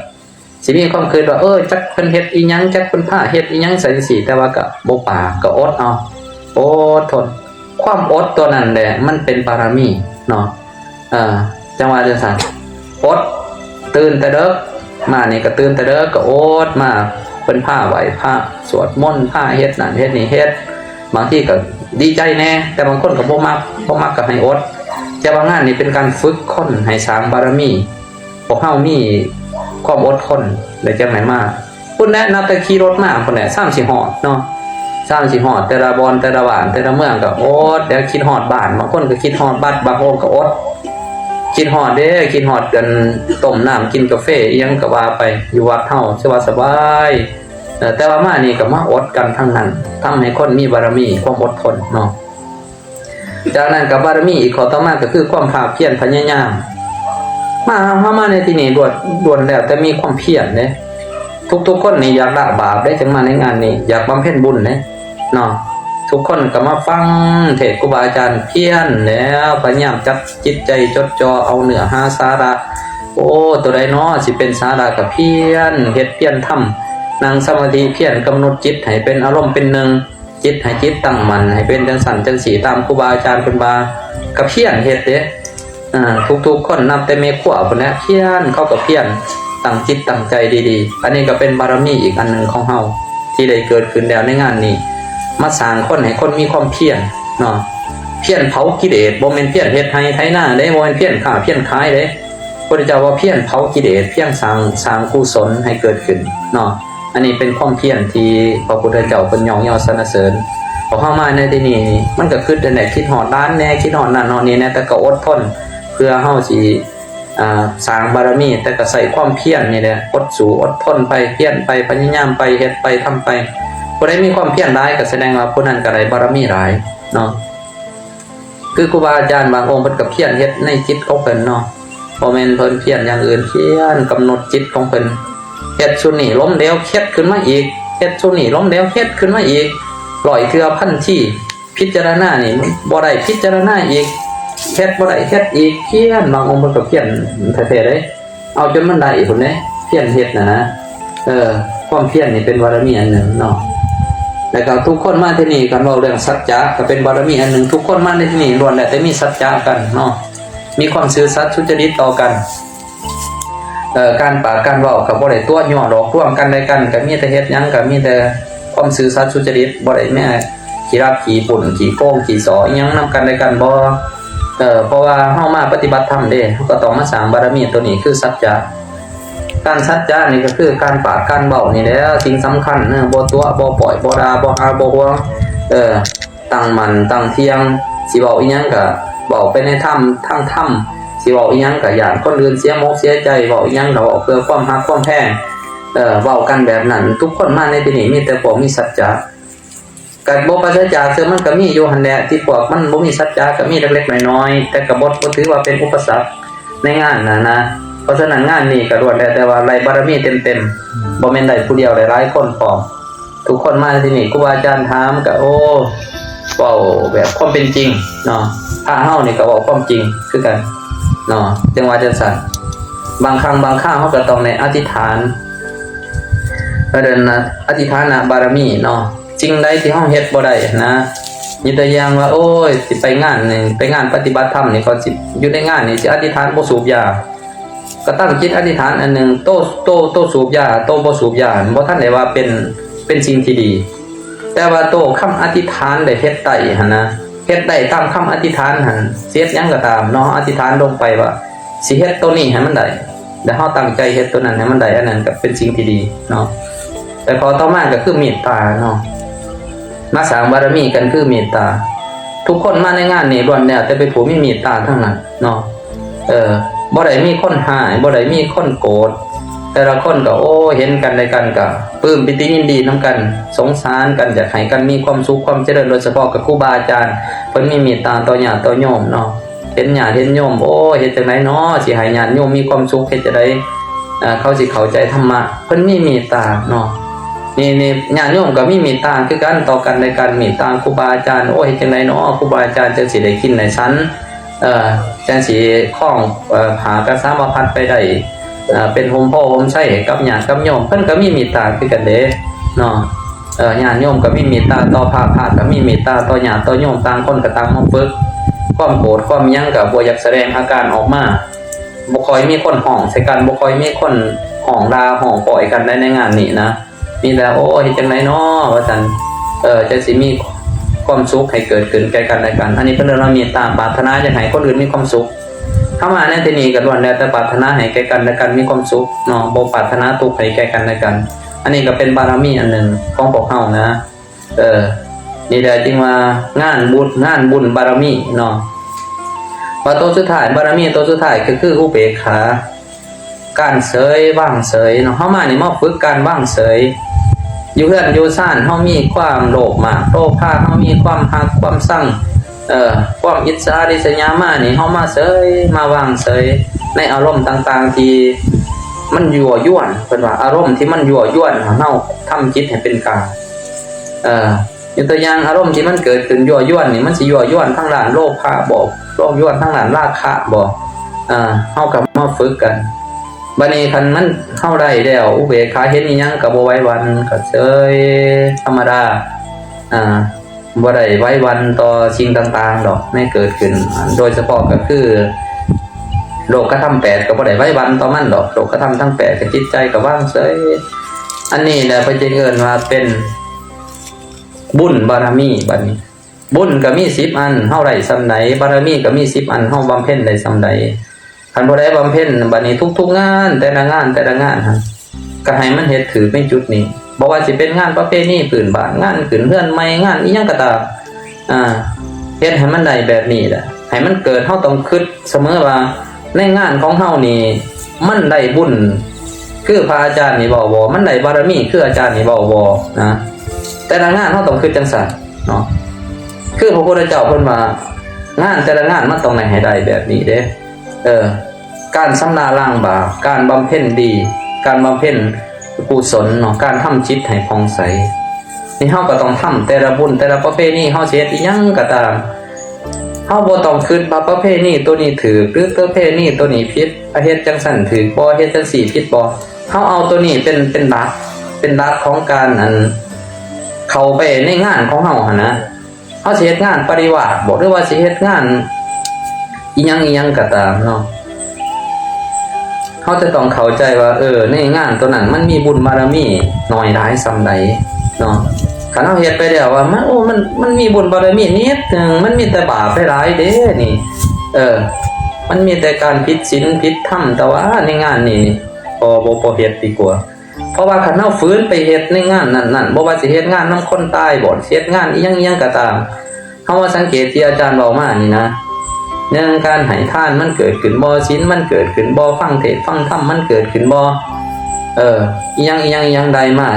ຊິມີຄວາມຄິດວ່າ ເອີ ຈັກເພິ່ນເຮັດອີ່ຫຍັງ ຈັກເພິ່ນພາເຮັດອີ່ຫຍັງ ໄປຈັ່ງຊີ້ ແຕ່ວ່າກໍບໍ່ປາກ ກໍອົດເອົາ ອົດທົນ ຄວາມອົດຕົວນັ້ນແຫຼະ ມັນເປັນບາລະມີເນາະ ເອີ ຈັ່ງວ່າຈັ່ງຊັ້ນ ອົດ ຕື່ນແຕ່ເດິກ ມານີ້ກໍຕື່ນແຕ່ເດິກ ກໍອົດມາ ເພິ່ນພາໄຫວ້ພະ ສວດມົນ ພາເຮັດນັ້ນເຮັດນີ້ ເຮັດ ບາງທີກໍດີໃຈແດ່ ແຕ່ບາງຄົນກໍບໍ່ມັກ ບໍ່ມັກກໍໃຫ້ອົດ ແຕ່ວ່າງານນີ້ເປັນການຝຶກຄົນໃຫ້ສ້າງບາລະມີ ພວກເຮົາມີຄວາມອົດທົນ ແລະ ຈັ່ງໄດ້ມາ ພຸ້ນແຫຼະ ນັບແຕ່ຂີ່ລົດມາພຸ້ນແຫຼະ ສ່ຳຊິຮອດເນາະ ສ່ຳຊິຮອດແຕ່ລະບ່ອນ ແຕ່ລະບ້ານ ແຕ່ລະເມືອງກໍອົດ ແລ້ວຄິດຮອດບ້ານ ບາງຄົນກໍຄິດຮອດບັດ ບາງອົງກໍອົດ ຄິດຮອດເດ້ ຄິດຮອດກັນ ຕົ້ມນ້ຳກິນກາເຟອີ່ຫຍັງກໍວ່າໄປ ຢູ່ວັດເຮົາ ສະບາຍ ເອີ ແຕ່ວ່າມານີ້ກໍມາອົດກັນທັງນັ້ນ ທຳໃຫ້ຄົນມີບາລະມີຄວາມອົດທົນເນາະ. ຈາກນັ້ນກໍບາລະມີອີກຂໍ້ຕໍ່ມາກໍຄືຄວາມພາກພຽນພະຍາຍາມ ມາ ເຮົາມາໃນທີ່ນີ້ລ້ວນ ລ້ວນແລ້ວແຕ່ມີຄວາມພຽນເດ້ ທຸກໆຄົນນີ້ຢາກລະບາບເດ້ ຈຶ່ງມາໃນງານນີ້ ຢາກບຳເພັນບຸນເດ້ເນາະ ທຸກຄົນກໍມາຟັງເທດຄູບາອາຈານພຽນແລ້ວ ພະຍາຍາມຈັບຈິດໃຈຈົດຈ່ອເອົາເນື້ອຫາສາລະ ໂອ້ ໂຕໃດນໍ ຊິເປັນສາລະ ກໍພຽນເຮັດພຽນທຳ ນັ່ງສະມາທິພຽນກຳນົດຈິດໃຫ້ເປັນອາລົມເປັນໜຶ່ງ ຈິດໃຫ້ຈິດຕັ້ງໝັ້ນ ໃຫ້ເປັນຈັ່ງຊັ້ນຈັ່ງຊີ້ ຕາມຄູບາອາຈານເພິ່ນວ່າ ກະພຽນເຮັດເດ້ ເອີ ທຸກໆຄົນ ນັບແຕ່ແມ່ຄົວພຸ້ນແຫຼະ ພຽນ ເຂົາກໍພຽນ ຕັ້ງຈິດຕັ້ງໃຈດີໆ ອັນນີ້ກໍເປັນບາລະມີອີກອັນໜຶ່ງຂອງເຮົາ ທີ່ໄດ້ເກີດຂຶ້ນແລ້ວໃນງານນີ້ ມາສ້າງຄົນໃຫ້ຄົນມີຄວາມພຽນເນາະ ພຽນເຜົາກິເລດ ບໍ່ແມ່ນພຽນເຮັດໄຮ່ໄຖນາເດ້ ບໍ່ແມ່ນພຽນຄ້າພຽນຂາຍເດ້ ພະພຸດທະເຈົ້າວ່າພຽນເຜົາກິເລດ ພຽນສ້າງ ສ້າງກຸສົນໃຫ້ເກີດຂຶ້ນເນາະ ອັນນີ້ເປັນຄວາມພຽນທີ່ພະພຸດທະເຈົ້າເພິ່ນຍ້ອງຍໍສັນລະເສີນ. ພວກເຮົາມາໃນທີ່ນີ້ ມັນກໍຄິດນັ້ນແຫຼະ ຄິດຮອດຫຼານແດ່ ຄິດຮອດນັ້ນຮອດນີ້ແດ່ ແຕ່ກໍອົດທົນ ເພື່ອເຮົາຊິ ອ່າ ສ້າງບາລະມີ ແຕ່ກໍໃຊ້ຄວາມພຽນນີ້ແຫຼະ ອົດສູ້ອົດທົນໄປ ພຽນໄປ ພະຍາຍາມໄປ ເຮັດໄປ ທຳໄປ. ຜູ້ໃດມີຄວາມພຽນຫຼາຍ ກໍສະແດງວ່າຜູ້ນັ້ນກໍໄດ້ບາລະມີຫຼາຍເນາະ. ຄືຄູບາອາຈານບາງອົງເພິ່ນກໍພຽນເຮັດໃນຈິດຂອງເພິ່ນເນາະ ບໍ່ແມ່ນເພິ່ນພຽນຢ່າງອື່ນ ພຽນກຳນົດຈິດຂອງເພິ່ນ ເຮັດຊຸດນີ້ລົ້ມເຫຼວ ເຮັດຂຶ້ນມາອີກ ເຮັດຊຸດນີ້ລົ້ມເຫຼວ ເຮັດຂຶ້ນມາອີກ ຮ້ອຍເທື່ອພັນທີ ພິຈາລະນານີ້ບໍ່ໄດ້ ພິຈາລະນາອີກ ເຮັດບໍ່ໄດ້ ເຮັດອີກ ພຽນ ບາງອົງເພິ່ນກໍພຽນແທ້ໆເດ້. ເອົາຈົນມັນໄດ້ພຸ້ນເດ້ ພຽນເຮັດນະນະ ເອີ ຄວາມພຽນນີ້ເປັນບາລະມີອັນໜຶ່ງເນາະ. ແລ້ວກໍທຸກຄົນມາທີ່ນີ້ ຄັນເວົ້າເລື່ອງສັດຈະກໍເປັນບາລະມີອັນໜຶ່ງ ທຸກຄົນມາໃນທີ່ນີ້ລ້ວນແລ້ວແຕ່ມີສັດຈະກັນເນາະ ມີຄວາມຊື່ສັດສຸດຈະລິດຕໍ່ກັນ ເອີ ການປາກການເວົ້າກໍບໍ່ໄດ້ຕົວະຍົວະຫຼອກລວງກັນແລະກັນ ກໍມີແຕ່ເຮັດຫຍັງກໍມີແຕ່ຄວາມຊື່ສັດສຸດຈະລິດ ບໍ່ໄດ້ແມ້ ຂີ້ລັກຂີ້ປຸ້ນ ຂີ້ໂກງ ຂີ້ສໍ້ ອີ່ຫຍັງນຳກັນແລະກັນບໍ່ ເອີ ເພາະວ່າເຮົາມາປະຕິບັດທຳເດ້ ເຮົາກໍຕ້ອງມາສ້າງບາລະມີໂຕນີ້ຄືສັດຈະ ການສັດຈະນີ້ກໍຄືການປາກການເວົ້ານີ້ແຫຼະ ສິ່ງສຳຄັນ ເອີ ບໍ່ຕົວະ ບໍ່ປ້ອຍ ບໍ່ດ່າ ບໍ່ຫາ ບໍ່ຫວງ ເອີ ຕັ້ງໝັ້ນ ຕັ້ງທ່ຽງ ຊິເວົ້າອີ່ຫຍັງກໍເວົ້າໄປໃນທຳ ທາງທຳ ຊິເວົ້າອີ່ຫຍັງກໍຢ້ານຄົນອື່ນເສຍໝົກເສຍໃຈ ເວົ້າອີ່ຫຍັງກໍເວົ້າເພື່ອຄວາມຮັກຄວາມແພງ ເອີ ເວົ້າກັນແບບນັ້ນ ທຸກຄົນມາໃນທີ່ນີ້ມີແຕ່ພວກມີສັດຈະ ກໍບໍ່ປາສະຈາກ ເຊິ່ງມັນກໍມີຢູ່ຫັ້ນແຫຼະ ທີ່ພວກມັນບໍ່ມີສັດຈະກໍມີເລັກໆນ້ອຍໆ ແຕ່ກໍບໍ່ ບໍ່ຖືວ່າເປັນອຸປະສັກໃນງານນະນະ. ເພາະສະນັ້ນງານນີ້ກໍລ້ວນແລ້ວແຕ່ວ່າໄດ້ບາລະມີເຕັມໆ ບໍ່ແມ່ນໄດ້ຜູ້ດຽວ ໄດ້ຫຼາຍຄົນພ້ອມ. ທຸກຄົນມາທີ່ນີ້ ຄູບາອາຈານຖາມກໍ ໂອ້ ເວົ້າແບບຄວາມເປັນຈິງເນາະ ພະເຮົານີ້ກໍເວົ້າຄວາມຈິງຄືກັນເນາະ ຈັ່ງວ່າຈັ່ງຊັ້ນ. ບາງຄັ້ງບາງຄາວເຮົາກໍຕ້ອງໄດ້ອະທິຖານ ເອີ້ນວ່າ ອະທິຖານະບາລະມີເນາະ ສິ່ງໃດທີ່ເຮົາເຮັດບໍ່ໄດ້ຫັ້ນນະ ຍົກຕົວຢ່າງວ່າ ໂອ້ຍ ຊິໄປງານນີ້ ໄປງານປະຕິບັດທຳນີ້ ເຂົາຊິ ຢູ່ໃນງານນີ້ຊິອະທິຖານບໍ່ສູບຢາ ກໍຕັ້ງຈິດອະທິຖານອັນໜຶ່ງ ໂຕ ໂຕ ໂຕສູບຢາ ໂຕບໍ່ສູບຢາ ບໍ່ທັນໄດ້ວ່າເປັນ ເປັນສິ່ງທີ່ດີ ແຕ່ວ່າໂຕຄຳອະທິຖານໄດ້ເຮັດໄດ້ຫັ້ນນະ ເຮັດໄດ້ຕາມຄຳອະທິຖານຫັ້ນ ຊິເຮັດຫຍັງກໍຕາມເນາະ ອະທິຖານລົງໄປວ່າຊິເຮັດໂຕນີ້ໃຫ້ມັນໄດ້ ແລ້ວເຮົາຕັ້ງໃຈເຮັດໂຕນັ້ນໃຫ້ມັນໄດ້ ອັນນັ້ນກໍເປັນສິ່ງທີ່ດີເນາະ. ແຕ່ຂໍ້ຕໍ່ມາກໍຄືເມດຕາເນາະ ມາສ້າງບາລະມີກັນຄືເມດຕາ ທຸກຄົນມາໃນງານນີ້ລ້ວນແລ້ວແຕ່ເປັນຜູ້ມີເມດຕາທັງນັ້ນເນາະ ເອີ ບໍ່ໄດ້ມີຄົນຮ້າຍ ບໍ່ໄດ້ມີຄົນໂກດ ແຕ່ລະຄົນກໍ ໂອ້ ເຫັນກັນແລະກັນກໍປຶ້ມປີຕິຍິນດີນຳກັນ ສົງສານກັນ ຢາກໃຫ້ກັນມີຄວາມສຸກຄວາມຈະເລີນ ໂດຍສະເພາະກັບຄູບາອາຈານ ເພິ່ນມີເມດຕາຕໍ່ຍາດຕໍ່ໂຍມເນາະ ເຫັນຍາດເຫັນໂຍມ ໂອ້ ເຮັດຈັ່ງໃດເນາະ ຊິໃຫ້ຍາດໂຍມມີຄວາມສຸກ ເຮັດຈັ່ງໃດ ເອີ ເຂົາຊິເຂົ້າໃຈທຳມະ ເພິ່ນມີເມດຕາເນາະ. ນີ້ ນີ້ຍາດໂຍມກໍມີເມດຕາຄືກັນຕໍ່ກັນແລະກັນ ເມດຕາຄູບາອາຈານ ໂອ້ ເຮັດຈັ່ງໃດເນາະ ຄູບາອາຈານຈັ່ງຊິໄດ້ກິນໄດ້ສັນ ເອີ ຈັ່ງຊິຄອງ ເອີ ຜ້າກະສາມະພັດໄປໄດ້ ເອີ ເປັນຮົ່ມໂພຮົ່ມໄຊໃຫ້ກັບຍາດກັບໂຍມ ເພິ່ນກໍມີເມດຕາຄືກັນເດ້ເນາະ ເອີ ຍາດໂຍມກໍມີເມດຕາຕໍ່ພະ ພະກໍມີເມດຕາຕໍ່ຍາດຕໍ່ໂຍມ ຕ່າງຄົນກໍຕ່າງມາຝຶກ ຄວາມໂກດຄວາມຫຍັງກໍບໍ່ຢາກສະແດງອາການອອກມາ ບໍ່ຄ່ອຍມີຄົນຮ້ອງໃສ່ກັນ ບໍ່ຄ່ອຍມີຄົນຮ້ອງດ່າຮ້ອງປ້ອຍກັນໃນ ໃນງານນີ້ນະ ມີແຕ່ ໂອ້ ເຮັດຈັ່ງໃດເນາະ ວ່າຊັ້ນ ເອີ ຈັ່ງຊິມີຄວາມສຸກໃຫ້ເກີດຂຶ້ນແກ່ກັນແລະກັນ ອັນນີ້ເພິ່ນເອີ້ນວ່າເມດຕາ ປາດຖະໜາຢາກໃຫ້ຄົນອື່ນມີຄວາມສຸກ ເຮົາມາໃນທີ່ນີ້ກໍລ້ວນແລ້ວແຕ່ປາດຖະໜາໃຫ້ແກ່ກັນແລະກັນມີຄວາມສຸກເນາະ ບໍ່ປາດຖະໜາທຸກໃຫ້ແກ່ກັນແລະກັນ ອັນນີ້ກໍເປັນບາລະມີອັນໜຶ່ງຂອງພວກເຮົານະ. ເອີ ນີ້ແຫຼະຈຶ່ງວ່າງານບຸນ ງານບຸນບາລະມີເນາະ. ວ່າໂຕສຸດທ້າຍ ບາລະມີໂຕສຸດທ້າຍກໍຄືອຸເບກຂາ ການເສີຍ ວາງເສີຍເນາະ. ເຮົາມານີ້ມາຝຶກການວາງເສີຍ ຢູ່ເຮືອນຢູ່ຊານເຮົາມີຄວາມໂລບມາກໂລພາ ເຮົາມີຄວາມຮັກຄວາມຊັງ ເອີ ຄວາມອິດສາລິດສະຍາມານີ້ ເຮົາມາເສີຍ ມາວາງເສີຍໃນອາລົມຕ່າງໆທີ່ມັນຍົວະຢວນ. ເພິ່ນວ່າອາລົມທີ່ມັນຍົວະຢວນ ເຮົາທຳຈິດໃຫ້ເປັນກາງ ເອີ ຍົກຕົວຢ່າງ ອາລົມທີ່ມັນເກີດຂຶ້ນຍົວະຢວນນີ້ ມັນຊິຍົວະຢວນທາງດ້ານໂລພະບໍ ຍົວະຢວນທາງດ້ານລາຄະບໍ ເຮົາກໍມາຝຶກກັນ. ບັດນີ້ຄັນມັນ ເຮົາໄດ້ແລ້ວ ອຸເບກຂາ ເຫັນອີ່ຫຍັງກໍບໍ່ໄຫວຫວັ່ນ ກໍເສີຍທຳມະດາ ອາ ບໍ່ໄດ້ໄຫວຫວັ່ນຕໍ່ສິ່ງຕ່າງໆດອກໃນເກີດຂຶ້ນ ໂດຍສະເພາະກໍຄືໂລກກະທຳແປດ ກໍບໍ່ໄດ້ໄຫວຫວັ່ນຕໍ່ມັນດອກ ໂລກກະທຳທັງແປດ ກໍຈິດໃຈກໍວາງເສີຍ. ອັນນີ້ແຫຼະເພິ່ນຈຶ່ງເອີ້ນວ່າເປັນບຸນບາລະມີ. ບັດນີ້ບຸນກໍມີສິບອັນ ເຮົາໄດ້ສ່ຳໃດ ບາລະມີກໍມີສິບອັນ ເຮົາບຳເພັນໄດ້ສ່ຳໃດ. ຄັນຜູ້ໃດບຳເພັນ ບັດນີ້ທຸກໆງານ ແຕ່ລະງານ ແຕ່ລະງານຫັ້ນ ກໍໃຫ້ມັນເຮັດຖືກໃນຈຸດນີ້ ບໍ່ວ່າຊິເປັນງານປະເພນີພື້ນບ້ານ ງານຂຶ້ນເຮືອນໃໝ່ ງານອີ່ຫຍັງກໍຕາມ ອ່າ ເຮັດໃຫ້ມັນໄດ້ແບບນີ້ແຫຼະ ໃຫ້ມັນເກີດ. ເຮົາຕ້ອງຄິດສະເໝີວ່າໃນງານຂອງເຮົານີ້ ມັນໄດ້ບຸນຄືພະອາຈານນີ້ເວົ້າບໍ່ ມັນໄດ້ບາລະມີຄືອາຈານນີ້ເວົ້າບໍ່ນະ. ແຕ່ລະງານເຮົາຕ້ອງຄິດຈັ່ງຊັ້ນເນາະ ຄືພະພຸດທະເຈົ້າເພິ່ນວ່າ ງານແຕ່ລະງານມັນຕ້ອງໄດ້ໃຫ້ໄດ້ແບບນີ້ເດ້. ເອີ ການຊຳລະລ້າງບາບ ການບຳເພັນດີ ການບຳເພັນກຸສົນເນາະ ການທຳຈິດໃຫ້ຜ່ອງໃສ ນີ້ເຮົາກໍຕ້ອງທຳແຕ່ລະບຸນ ແຕ່ລະປະເພນີ ເຮົາຊິເຮັດອີ່ຫຍັງກໍຕາມ ເຮົາບໍ່ຕ້ອງຄິດວ່າປະເພນີໂຕນີ້ຖືກ ຫຼື ປະເພນີໂຕນີ້ຜິດ ເຮັດຈັ່ງຊັ້ນຖືກບໍ່ ເຮັດຈັ່ງຊີ້ຜິດບໍ່. ເຮົາເອົາໂຕນີ້ເປັນ ເປັນຫຼັກ ເປັນຫຼັກຂອງການ ອັນ ເຂົ້າໄປໃນງານຂອງເຮົາຫັ້ນນະ. ເຮົາຊິເຮັດງານປະລິວາດບໍ ຫຼືວ່າຊິເຮັດງານອີ່ຫຍັງອີ່ຫຍັງກໍຕາມເນາະ ເຮົາຈະຕ້ອງເຂົ້າໃຈວ່າ ເອີ ໃນງານໂຕນັ້ນມັນມີບຸນບາລະມີໜ້ອຍຫຼາຍສ່ຳໃດເນາະ. ຄັນເຮົາເຮັດໄປແລ້ວວ່າ ມັນ ໂອ້ ມັນ ມັນມີບຸນບາລະມີນິດໜຶ່ງ ມັນມີແຕ່ບາບຫຼາຍໆເດ້ນີ້ ເອີ ມັນມີແຕ່ການຜິດສິນຜິດທຳ ແຕ່ວ່າໃນງານນີ້ ບໍ່ ບໍ່ ບໍ່ເຮັດດີກວ່າ. ເພາະວ່າຄັນເຮົາຝືນໄປເຮັດໃນງານນັ້ນໆ ບໍ່ວ່າຊິເຮັດງານນຳຄົນຕາຍບໍ ຊິເຮັດງານອີ່ຫຍັງໆກໍຕາມ ເຮົາມາສັງເກດທີ່ອາຈານເວົ້າມານີ້ນະ ເລື່ອງການໃຫ້ທານມັນເກີດຂຶ້ນບໍ່ ສິນມັນເກີດຂຶ້ນບໍ່ ຟັງເທດຟັງທຳມັນເກີດຂຶ້ນບໍ່ ເອີ ອີ່ຫຍັງໆໆ ໄດ້ມາ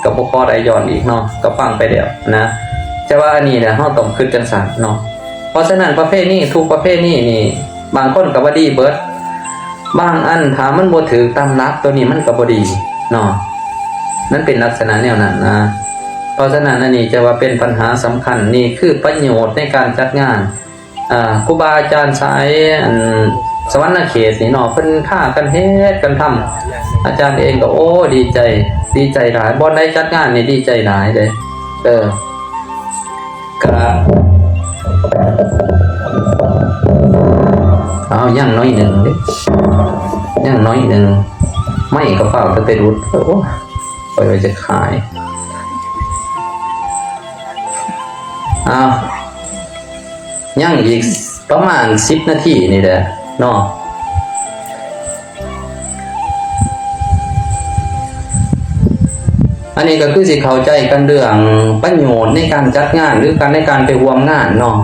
ກໍບໍ່ພໍໄດ້ຍ້ອນອີກເນາະ ກໍຟັງໄປແລ້ວນະ. ແຕ່ວ່າອັນນີ້ແຫຼະ ເຮົາຕ້ອງຄິດຈັ່ງຊັ້ນເນາະ. ເພາະສະນັ້ນ ປະເພນີ ທຸກປະເພນີນີ້ ບາງຄົນກໍວ່າດີເບິດ ບາງອັນຖ້າມັນບໍ່ຖືກຕາມຫຼັກ ໂຕນີ້ມັນກໍບໍ່ດີເນາະ ມັນເປັນລັກສະນະແນວນັ້ນນະ. ເພາະສະນັ້ນ ອັນນີ້ຈະວ່າເປັນບັນຫາສຳຄັນ ນີ້ຄືປະໂຫຍດໃນການຈັດງານ. ອ່າ ຄູບາອາຈານສາຍ ອັນ ສະຫວັນນະເຂດນີ້ເນາະ ເພິ່ນພາກັນເຮັດກັນທຳ ອາຈານເອງກໍ ໂອ້ ດີໃຈ ດີໃຈຫຼາຍ ບ່ອນໃດຈັດງານນີ້ດີໃຈຫຼາຍເດ້ ເອີ. ກະ ເອົາ ຍັງໜ້ອຍໜຶ່ງເດ້ ຍັງໜ້ອຍໜຶ່ງ ໄມ້ກໍຟ້າວແຕ່ໄປດຸດ ໂອ້ ຂ້ອຍວ່າຈະຂາຍ ເອົາ ຍັງອີກປະມານສິບນາທີນີ້ແຫຼະເນາະ. ອັນນີ້ກໍຄືຊິເຂົ້າໃຈກັນເລື່ອງປະໂຫຍດໃນການຈັດງານ ຫຼື ການ ໃນການໄປຮ່ວມງານເນາະ.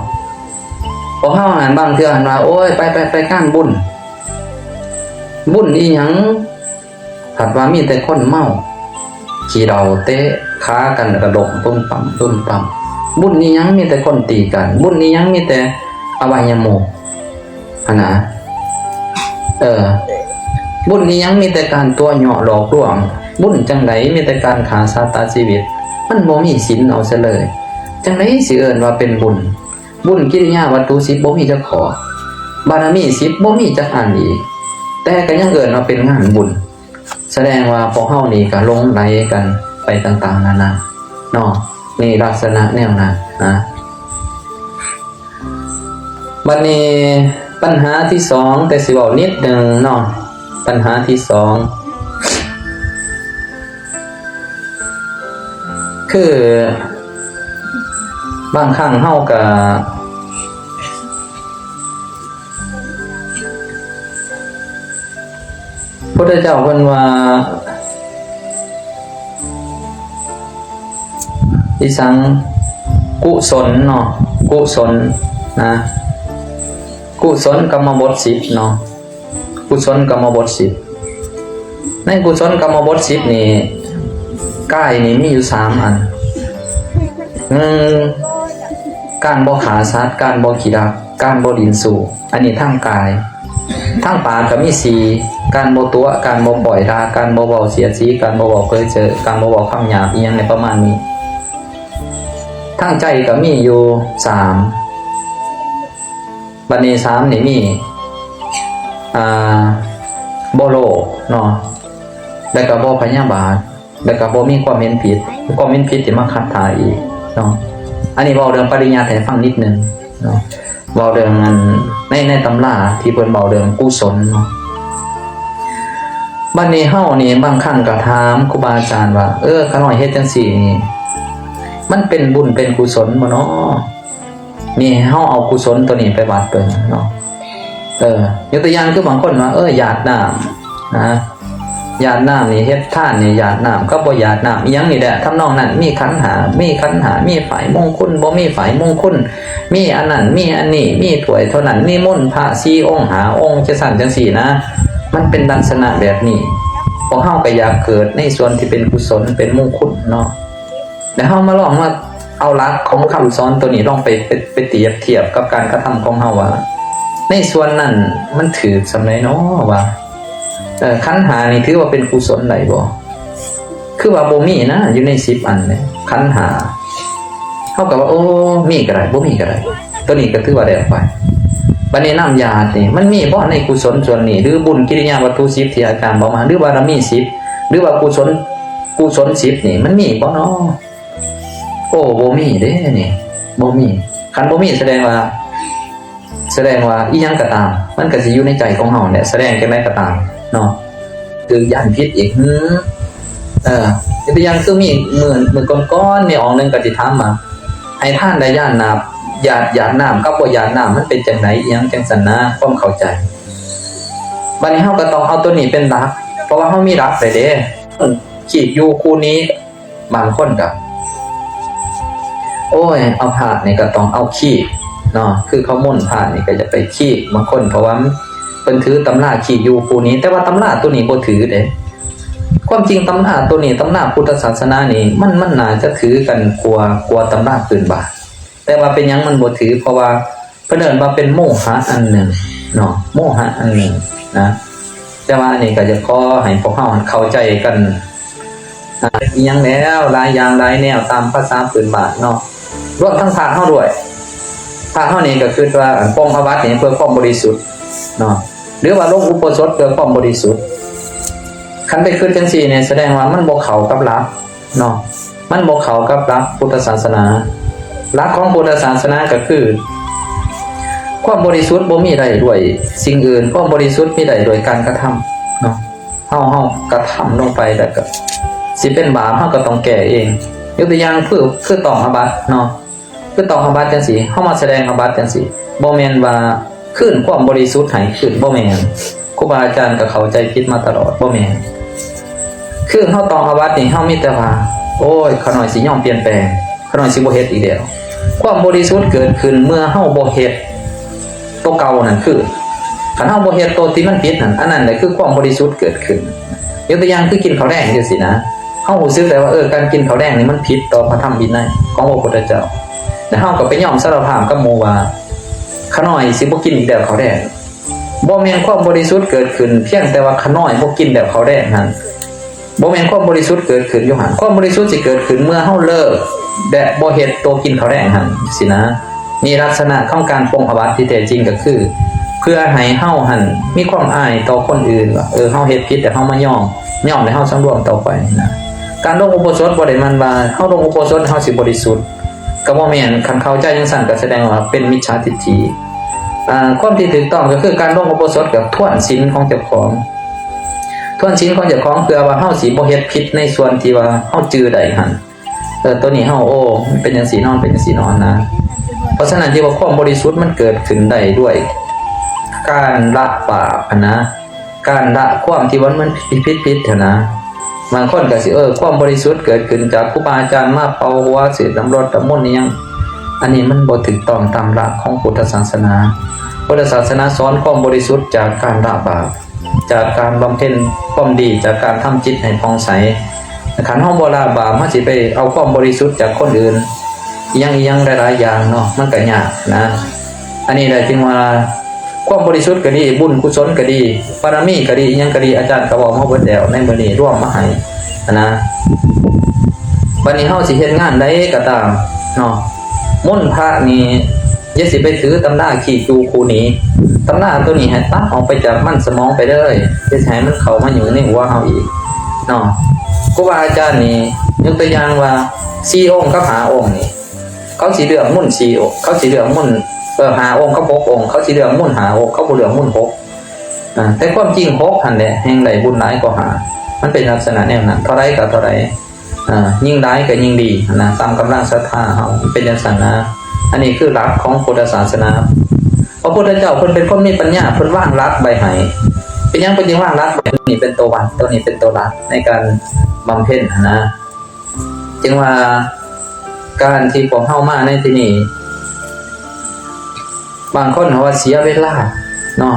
ພວກເຮົາຫັ້ນບາງເທື່ອຫັ້ນວ່າ ໂອ້ຍ ໄປ ໄປ ໄປງານບຸນ ບຸນອີ່ຫຍັງ ພັດວ່າມີແຕ່ຄົນເມົາ ຂີ້ເຫຼົ້າເຕະຂາກັນ ແລ້ວກໍລົ້ມປຶ້ມປ້ຳ ປຶ້ມປ້ຳ. ບຸນອີ່ຫຍັງມີແຕ່ຄົນຕີກັນ ບຸນອີ່ຫຍັງມີແຕ່ອະບາຍະມຸກຫັ້ນນະ ເອີ ບຸນອີ່ຫຍັງມີແຕ່ການຕົວະເຍາະຫຼອກລວງ ບຸນຈັ່ງໃດມີແຕ່ການຂ້າສັດຕັດຊີວິດ ມັນບໍ່ມີສິນເອົາຊະເລີຍ ຈັ່ງໃດຊິເອີ້ນວ່າເປັນບຸນ? ບຸນກິລິຍາວັດຖຸສິບບໍ່ມີຈັກຂໍ້ ບາລະມີສິບບໍ່ມີຈັກອັນອີກ ແຕ່ກໍຍັງເອີ້ນວ່າເປັນງານບຸນ ສະແດງວ່າພວກເຮົານີ້ກໍຫຼົງໄຫຼກັນໄປຕ່າງໆນານາເນາະ ນີ້ລັກສະນະແນວນັ້ນນະ. ບັດນີ້ບັນຫາທີສອງ ແຕ່ຊິເວົ້ານິດໜຶ່ງເນາະ ບັນຫາທີສອງ ຄືບາງຄັ້ງເຮົາກໍ ພຸດທະເຈົ້າເພິ່ນວ່າ ອີສັງ ກຸສົນເນາະ ກຸສົນນະ ກຸສົນກຳມະບົດສິບເນາະ ກຸສົນກຳມະບົດສິບ. ໃນກຸສົນກຳມະບົດສິບນີ້ ກາຍນີ້ມີຢູ່ສາມອັນ. ໜຶ່ງ ການບໍ່ຂ້າສັດ, ການບໍ່ຂີ້ລັກ, ການບໍ່ຫຼິ້ນຊູ້. ອັນນີ້ທາງກາຍ. ທາງປາກກໍມີສີ່ ການບໍ່ຕົວະ, ການບໍ່ປ້ອຍດ່າ, ການບໍ່ເວົ້າສຽດສີ, ການບໍ່ເວົ້າເຜີຍເຈີ້, ການບໍ່ເວົ້າຄຳຫຍາບ ອີ່ຫຍັງໃນປະມານນີ້. ທາງໃຈກໍມີຢູ່ສາມ. ບັດນີ້ສາມນີ້ມີ ອ່າ ບໍ່ໂລບເນາະ ແລ້ວກໍບໍ່ພະຍາບາດ ແລ້ວກໍບໍ່ມີຄວາມເຫັນຜິດ. ຄວາມເຫັນຜິດທີ່ມາຂັດຖ້າອີກເນາະ. ອັນນີ້ເວົ້າເລື່ອງປະລິຍັດໃຫ້ຟັງນິດໜຶ່ງເນາະ. ເວົ້າເລື່ອງອັນ ໃນ ໃນຕຳລາທີ່ເພິ່ນເວົ້າເລື່ອງກຸສົນເນາະ. ບັດນີ້ເຮົານີ້ບາງຄັ້ງກໍຖາມຄູບາອາຈານວ່າ ເອີ ຂ້ານ້ອຍເຮັດຈັ່ງຊີ້ນີ້ ມັນເປັນບຸນເປັນກຸສົນບໍ່ນໍ? ນີ້ໃຫ້ເຮົາເອົາກຸສົນໂຕນີ້ໄປວັດເບິ່ງເນາະ. ເອີ ຍົກຕົວຢ່າງຄືບາງຄົນວ່າ ເອີ ຢາດນ້ຳນະ ຢາດນ້ຳນີ້ ເຮັດທານນີ້ຢາດນ້ຳກັບບໍ່ຢາດນ້ຳ ອີ່ຫຍັງນີ້ແຫຼະ ທຳນອງນັ້ນ. ມີຂັນຫ້າ ມີຂັນຫ້າ ມີຝ້າຍມົງຄຸນ ບໍ່ມີຝ້າຍມົງຄຸນ ມີອັນນັ້ນ ມີອັນນີ້ ມີຖ້ວຍເທົ່ານັ້ນ ນິມົນພະສີ່ອົງຫ້າອົງ ຈັ່ງຊັ້ນຈັ່ງຊີ້ນະ. ມັນເປັນລັກສະນະແບບນີ້. ພວກເຮົາກໍຢາກເກີດໃນສ່ວນທີ່ເປັນກຸສົນ ເປັນມົງຄຸນເນາະ. ແລ້ວເຮົາມາລອງມາເອົາຫຼັກຂອງຄຳສອນໂຕນີ້ລອງໄປ ໄປ ໄປປຽບທຽບກັບການກະທຳຂອງເຮົາວ່າ ໃນສ່ວນນັ້ນມັນຖືກສ່ຳໃດນໍວ່າ ເອີ ຂັນຫ້ານີ້ຖືວ່າເປັນກຸສົນໄດ້ບໍ່? ຄືວ່າບໍ່ມີນະ ຢູ່ໃນສິບອັນນີ້ ຂັນຫ້າ. ເຮົາກໍວ່າ ໂອ້ ມີກໍໄດ້ ບໍ່ມີກໍໄດ້ ໂຕນີ້ກໍຖືວ່າແລ້ວໄປ. ບັດນີ້ນ້ຳຢາດນີ້ ມັນມີບໍ່ໃນກຸສົນສ່ວນນີ້ ຫຼື ບຸນກິລິຍາວັດຖຸສິບທີ່ອາຈານບອກມາ ຫຼື ບາລະມີສິບ ຫຼືວ່າກຸສົນ ກຸສົນສິບນີ້ ມັນມີບໍ່ນໍ? ໂອ້ ບໍ່ມີເດ້ນີ້ ບໍ່ມີ. ຄັນບໍ່ມີສະແດງວ່າ ສະແດງວ່າອີ່ຫຍັງກໍຕາມ ມັນກໍຊິຢູ່ໃນໃຈຂອງເຮົາແຫຼະ ສະແດງຈັ່ງໃດກໍຕາມເນາະ ຖືກຢ້ານຜິດອີກ. ເອີ ຍົກຕົວຢ່າງຄືມີມື້ ມື້ກ່ອນໆ ມີອອງໜຶ່ງກໍຊິຖາມວ່າ ໃຫ້ທານໄດ້ຢາດນ້ຳ ຢາດ ຢາດນ້ຳກັບບໍ່ຢາດນ້ຳ ມັນເປັນຈັ່ງໃດ ອີ່ຫຍັງຈັ່ງຊັ້ນນະ ຄວາມເຂົ້າໃຈ. ບັດນີ້ເຮົາກໍຕ້ອງເອົາໂຕນີ້ເປັນຫຼັກ ເພາະວ່າເຮົາມີຫຼັກໄດ້ເດ້ ຄີບຢູ່ຄູ່ນີ້. ບາງຄົນກໍ ໂອ້ຍ ເອົາພະນີ້ກໍຕ້ອງເອົາຄີບເນາະ ຄືເຂົາມົນພະນີ້ກໍຢາກໄປຄີບ. ບາງຄົນ ເພາະວ່າເພິ່ນຖືຕຳລາຄີບຢູ່ຄູ່ນີ້ ແຕ່ວ່າຕຳລາໂຕນີ້ບໍ່ຖືເດ້. ຄວາມຈິງຕຳລາໂຕນີ້ ຕຳລາພຸດທະສາສະໜານີ້ ມັນ ມັນໜ້າຈະຖືກັນກວ່າ ກວ່າຕຳລາພື້ນບ້ານ. ແຕ່ວ່າເປັນຫຍັງມັນບໍ່ຖື? ເພາະວ່າ ເພິ່ນເອີ້ນວ່າເປັນໂມຫະອັນໜຶ່ງເນາະ ໂມຫະອັນໜຶ່ງນະ. ແຕ່ວ່າອັນນີ້ກໍຢາກຂໍໃຫ້ພວກເຮົາເຂົ້າໃຈກັນ ອາ ອີ່ຫຍັງແລ້ວ ຫຼາຍຢ່າງຫຼາຍແນວຕາມພາສາພື້ນບ້ານເນາະ ລວມທັງພະເຮົາດ້ວຍ. ພະເຮົານີ້ກໍຄິດວ່າ ອັນ ປົງອາບັດນີ້ເພື່ອຄວາມບໍລິສຸດເນາະ ຫຼືວ່າລົງອຸໂບສົດເພື່ອຄວາມບໍລິສຸດ. ຄັນໄປຄິດຈັ່ງຊີ້ນີ້ ສະແດງວ່າມັນບໍ່ເຂົ້າກັບຫຼັກ ເນາະ ມັນບໍ່ເຂົ້າກັບຫຼັກພຸດທະສາສະໜາ. ຫຼັກຂອງພຸດທະສາສະໜາກໍຄື ຄວາມບໍລິສຸດບໍ່ມີໄດ້ດ້ວຍສິ່ງອື່ນ, ຄວາມບໍລິສຸດມີໄດ້ດ້ວຍການກະທຳເນາະ. ເຮົາ ເຮົາກະທຳລົງໄປແລ້ວກໍຊິເປັນບາບ ເຮົາກໍຕ້ອງແກ້ເອງ. ຍົກຕົວຢ່າງຄື ຄືຕ້ອງອາບັດເນາະ. ຄືຕ້ອງອາບັດຈັ່ງຊີ້ ເຮົາມາສະແດງອາບັດຈັ່ງຊີ້ ບໍ່ແມ່ນວ່າຄືນຄວາມບໍລິສຸດໃຫ້ຄືນ ບໍ່ແມ່ນ. ຄູບາອາຈານກໍເຂົ້າໃຈຜິດມາຕະຫຼອດ ບໍ່ແມ່ນ. ຄືເຮົາຕ້ອງອາບັດນີ້ ເຮົາມີແຕ່ວ່າ ໂອ້ຍ ຂ້ານ້ອຍຊິຍອມປ່ຽນແປງ ຂ້ານ້ອຍຊິບໍ່ເຮັດອີກແລ້ວ. ຄວາມບໍລິສຸດເກີດຂຶ້ນເມື່ອເຮົາບໍ່ເຮັດໂຕເກົ່ານັ້ນຄືນ. ຄັນເຮົາບໍ່ເຮັດໂຕທີ່ມັນຜິດນັ້ນ ອັນນັ້ນແຫຼະຄືຄວາມບໍລິສຸດເກີດຂຶ້ນ. ຍົກຕົວຢ່າງຄືກິນເຂົ້າແລງຈັ່ງຊີ້ນະ ເຮົາຮູ້ສຶກໄດ້ວ່າ ເອີ ການກິນເຂົ້າແລງນີ້ມັນຜິດຕໍ່ພະທຳວິໄນຂອງພະພຸດທະເຈົ້າ ແລ້ວເຮົາກໍໄປຍອມສາລະພາບກັບໝູ່ວ່າ ຂ້ານ້ອຍຊິບໍ່ກິນອີກແລ້ວເຂົ້າແລງ. ບໍ່ແມ່ນຄວາມບໍລິສຸດເກີດຂຶ້ນພຽງແຕ່ວ່າຂ້ານ້ອຍບໍ່ກິນແລ້ວເຂົ້າແລງຫັ້ນ. ບໍ່ແມ່ນຄວາມບໍລິສຸດເກີດຂຶ້ນຢູ່ຫັ້ນ. ຄວາມບໍລິສຸດຊິເກີດຂຶ້ນເມື່ອເຮົາເລີກ ແລະ ບໍ່ເຮັດໂຕກິນເຂົ້າແລງຫັ້ນຊີ້ນະ. ນີ້ລັກສະນະຂອງການປົງອາບັດທີ່ແທ້ຈິງກໍຄື ເພື່ອໃຫ້ເຮົາຫັ້ນມີຄວາມອາຍຕໍ່ຄົນອື່ນວ່າ ເອີ ເຮົາເຮັດຜິດ ແຕ່ເຮົາມາຍອມ ຍອມ ແລ້ວເຮົາສັງລວມຕໍ່ໄປນະ. ການລົງອຸໂບສົດບໍ່ໄດ້ໝາຍວ່າເຮົາລົງອຸໂບສົດເຮົາຊິບໍລິສຸດ ກໍບໍ່ແມ່ນ. ຄັນເຂົ້າໃຈຈັ່ງຊັ້ນກໍສະແດງວ່າເປັນມິດສາທິດຖິ. ອາ ຄວາມທີ່ຖືກຕ້ອງກໍຄືການລົງອຸໂບສົດກໍທວນສິນຂອງເຈົ້າຂອງ ທວນສິນຂອງເຈົ້າຂອງ ເພື່ອວ່າເຮົາຊິບໍ່ເຮັດຜິດໃນສ່ວນທີ່ວ່າເຮົາຈື່ໄດ້ຫັ້ນ. ເອີ ໂຕນີ້ເຮົາ ໂອ້ ມັນເປັນຈັ່ງຊີ້ເນາະ ເປັນຈັ່ງຊີ້ເນາະນະ. ເພາະສະນັ້ນທີ່ວ່າຄວາມບໍລິສຸດມັນເກີດຂຶ້ນໄດ້ດ້ວຍການລະບາບຫັ້ນນະ ການລະຄວາມທີ່ວ່າມັນຜິດໆຫັ້ນນະ. ບາງຄົນກໍຊິ ເອີ ຄວາມບໍລິສຸດເກີດຂຶ້ນຈາກຄູບາອາຈານມາເປົ່າຫົວ ສີດນ້ຳລົດນ້ຳມົນອີ່ຫຍັງ. ອັນນີ້ມັນບໍ່ຖືກຕ້ອງຕາມຫຼັກຂອງພຸດທະສາສະໜາ. ພຸດທະສາສະໜາສອນຄວາມບໍລິສຸດຈາກການລະບາບ, ຈາກການບຳເພັນຄວາມດີ, ຈາກການທຳຈິດໃຫ້ຜ່ອງໃສ. ຄັນເຮົາບໍ່ລະບາບ, ເຮົາຊິໄປເອົາຄວາມບໍລິສຸດຈາກຄົນອື່ນ ອີ່ຫຍັງໆ ຫຼາຍໆຢ່າງເນາະ, ມັນກໍຍາກນະ. ອັນນີ້ແຫຼະຈຶ່ງວ່າ ຄວາມບໍລິສຸດກໍດີ, ບຸນກຸສົນກໍດີ, ບາລະມີກໍດີ, ອີ່ຫຍັງກໍດີ, ອາຈານກໍເວົ້າມາເບິດແລ້ວໃນມື້ນີ້ ລວມມາໃຫ້ຫັ້ນນະ. ບັດນີ້ເຮົາຊິເຮັດງານໃດກໍຕາມເນາະ, ມົນພະນີ້ຢ່າຊິໄປຖືຕຳລາຂີ້ຈູ່ຄູ່ໜີ. ຕຳລາໂຕນີ້ໃຫ້ຕັດອອກໄປຈາກມັນສະໝອງໄປເລີຍ, ຢ່າຊິໃຫ້ມັນເຂົ້າມາຫຍຸ້ງໃນຫົວເຮົາອີກເນາະ. ຄູບາອາຈານນີ້ ຍົກຕົວຢ່າງວ່າ ສີ່ອົງກັບຫ້າອົງນີ້ ເຂົາຊິເລືອກມົນສີ່ອົງ, ເຂົາຊິເລືອກມົນ ເອີ ຫ້າອົງກັບຫົກອົງ, ເຂົາຊິເລືອກມົນຫ້າອົງ, ເຂົາບໍ່ເລືອກມົນຫົກ. ອາ ແຕ່ຄວາມຈິງຫົກຫັ້ນແຫຼະແຮ່ງໄດ້ບຸນຫຼາຍກວ່າຫ້າ. ມັນເປັນລັກສະນະແນວນັ້ນ, ເທົ່າໃດກໍເທົ່າໃດ, ອາ ຍິ່ງຫຼາຍກໍຍິ່ງດີຫັ້ນນະ, ຕາມກຳລັງສັດທາເຮົາ, ມັນເປັນຈັ່ງຊັ້ນນະ. ອັນນີ້ຄືຫຼັກຂອງພຸດທະສາສະໜາ. ພະພຸດທະເຈົ້າເພິ່ນເປັນຄົນມີປັນຍາ, ເພິ່ນວາງຫຼັກໄວ້ໃຫ້. ເປັນຫຍັງເພິ່ນຈຶ່ງວາງຫຼັກໄວ້? ໂຕນີ້ເປັນໂຕວັດ, ໂຕນີ້ເປັນໂຕຫຼັກໃນການບຳເພັນຫັ້ນນະ. ຈຶ່ງວ່າການທີ່ພວກເຮົາມາໃນທີ່ນີ້ ບາງຄົນເຮົາວ່າເສຍເວລາເນາະ,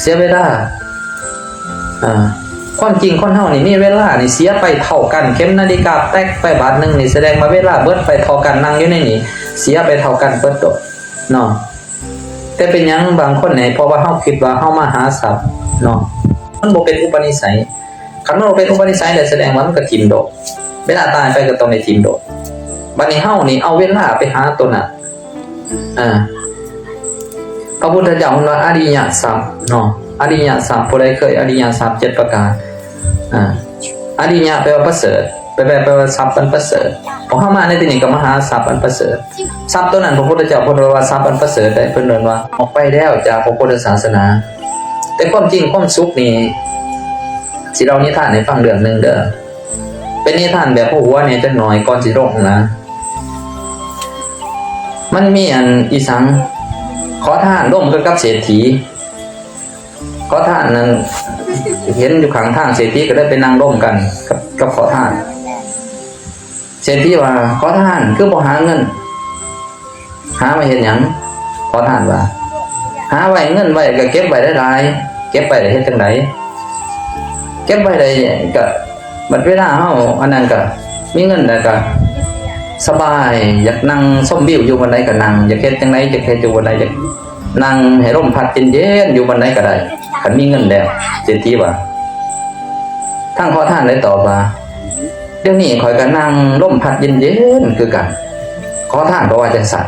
ເສຍເວລາ. ເອີ ຄວາມຈິງຄົນເຮົານີ້ມີເວລານີ້ເສຍໄປເທົ່າກັນ, ເຂັມນາລິກາແຕກໄປບາດໜຶ່ງນີ້ ສະແດງວ່າເວລາເບິດໄປເທົ່າກັນ, ນັ່ງຢູ່ໃນນີ້ເສຍໄປເທົ່າກັນເບິດໂດດເນາະ. ແຕ່ເປັນຫຍັງບາງຄົນນີ້ ເພາະວ່າເຮົາຄິດວ່າເຮົາມາຫາຊັບເນາະ, ມັນບໍ່ເປັນອຸປະນິໄສ. ຄັນມັນບໍ່ເປັນອຸປະນິໄສແລ້ວ ສະແດງວ່າມັນກໍຖິ້ມໂດດ, ເວລາຕາຍໄປກໍຕ້ອງໄດ້ຖິ້ມໂດດ. ບັດນີ້ເຮົານີ້ເອົາເວລາໄປຫາໂຕນັ້ນ. ອາ ພະພຸດທະເຈົ້າເພິ່ນວ່າອະລິຍະຊັບເນາະ, ອະລິຍະຊັບ, ຜູ້ໃດເຄີຍອະລິຍະຊັບເຈັດປະການ, ອາ ອະລິຍະແປວ່າປະເສີດ, ແປ ແປ ແປວ່າຊັບອັນປະເສີດ. ພວກເຮົາມາໃນທີ່ນີ້ກໍມາຫາຊັບອັນປະເສີດ. ຊັບໂຕນັ້ນ ພະພຸດທະເຈົ້າເພິ່ນເອີ້ນວ່າຊັບອັນປະເສີດໃດ, ເພິ່ນເອີ້ນວ່າອອກໄປແລ້ວຈາກພະພຸດທະສາສະໜາ. ແຕ່ຄວາມຈິງຄວາມສຸກນີ້ ຊິເລົ່ານິທານໃຫ້ຟັງເລື່ອງໜຶ່ງເດີ. ເປັນນິທານແບບຫົວໆແດ່ຈັກໜ້ອຍກ່ອນຊິລົງນະ. ມັນມີອັນອີສັງ, ຂໍທານລົມກັນກັບເສດຖີ. ຂໍທານນັ້ນເຫັນຢູ່ຂ້າງທາງ, ເສດຖີກໍເລີຍໄປນັ່ງລົມກັນກັບ ກັບຂໍທານ. ເສດຖີວ່າ ຂໍທານຄືບໍ່ຫາເງິນ, ຫາມາເຮັດຫຍັງ? ຂໍທານວ່າ ຫາໄວ້ເງິນໄວ້ກໍເກັບໄວ້ຫຼາຍໆ, ເກັບໄວ້ແລ້ວເຮັດຈັ່ງໃດ? ເກັບໄວ້ໄດ້ກໍ ບັດເວລາເຮົາອັນນັ້ນກໍມີເງິນແລ້ວກໍສະບາຍ, ຢາກນັ່ງຊົມວິວຢູ່ບ່ອນໃດກໍນັ່ງ, ຢາກເຮັດຈັ່ງໃດ ຢາກເຮັດຢູ່ບ່ອນໃດ, ຢາກນັ່ງໃຫ້ລົມພັດເຢັນໆຢູ່ບ່ອນໃດກໍໄດ້, ຄັນມີເງິນແລ້ວ. ເສດຖີວ່າ ທາງຂໍທານໄດ້ຕອບວ່າ ດຽວນີ້ຂ້ອຍກໍນັ່ງລົມພັດເຢັນໆຄືກັນ. ຂໍທານກໍວ່າຈັ່ງຊັ້ນ.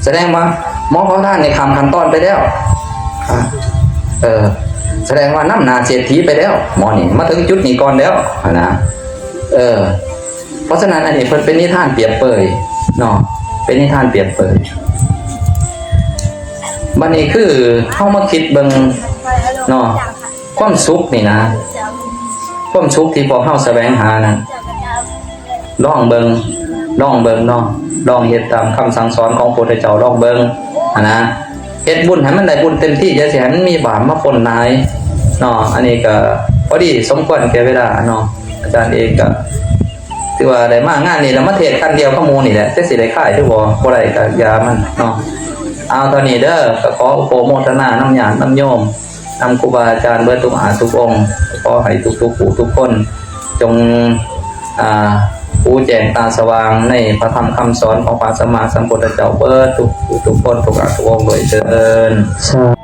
ສະແດງວ່າໝໍຂໍທານນີ້ຂ້າມຂັ້ນຕອນໄປແລ້ວ. ເອີ ສະແດງວ່ານຳໜ້າເສດຖີໄປແລ້ວ, ໝໍນີ້ມາເຖິງຈຸດນີ້ກ່ອນແລ້ວຫັ້ນນະ. ເອີ ເພາະສະນັ້ນ ອັນນີ້ເພິ່ນເປັນນິທານປຽບເປີຍເນາະ, ເປັນນິທານປຽບເປີຍ. ບັດນີ້ຄືເຮົາມາຄິດເບິ່ງເນາະ, ຄວາມສຸກນີ້ນະ, ຄວາມສຸກທີ່ພວກເຮົາສະແຫວງຫານັ້ນ ລອງເບິ່ງ, ລອງເບິ່ງເນາະ, ລອງເຮັດຕາມຄຳສັ່ງສອນຂອງພະພຸດທະເຈົ້າ, ລອງເບິ່ງຫັ້ນນະ. ເຮັດບຸນໃຫ້ມັນໄດ້ບຸນເຕັມທີ່, ຢ່າຊິໃຫ້ມັນມີບາບມາປົນຫຼາຍເນາະ. ອັນນີ້ກໍພໍດີສົມຄວນແກ່ເວລາເນາະ. ອາຈານເອງກໍຖືວ່າໄດ້ມາງານນີ້ແລ້ວ ມາເທດຄັນດຽວກັບໝູ່ນີ້ແຫຼະ, ຈັກຊິໄດ້ຂາຍຫຼືບໍ່, ບໍ່ໄດ້ກໍຢ່າມັນເນາະ. ເອົາ ເທົ່ານີ້ເດີ, ກໍຂໍອະນຸໂມທະນານຳຍາດນຳໂຍມ ນຳຄູບາອາຈານເບິດທຸກອາດທຸກອົງ, ຂໍໃຫ້ທຸກໆຜູ້ທຸກຄົນ ຈົ່ງ ອາ ຮູ້ແຈ້ງຕາສະຫວ່າງໃນພະທຳຄຳສອນຂອງພະສຳມາສຳພຸດທະເຈົ້າເບິດທຸກຜູ້ທຸກຄົນ, ທຸກອາດທຸກອົງດ້ວຍເທີ້ນ. ສາ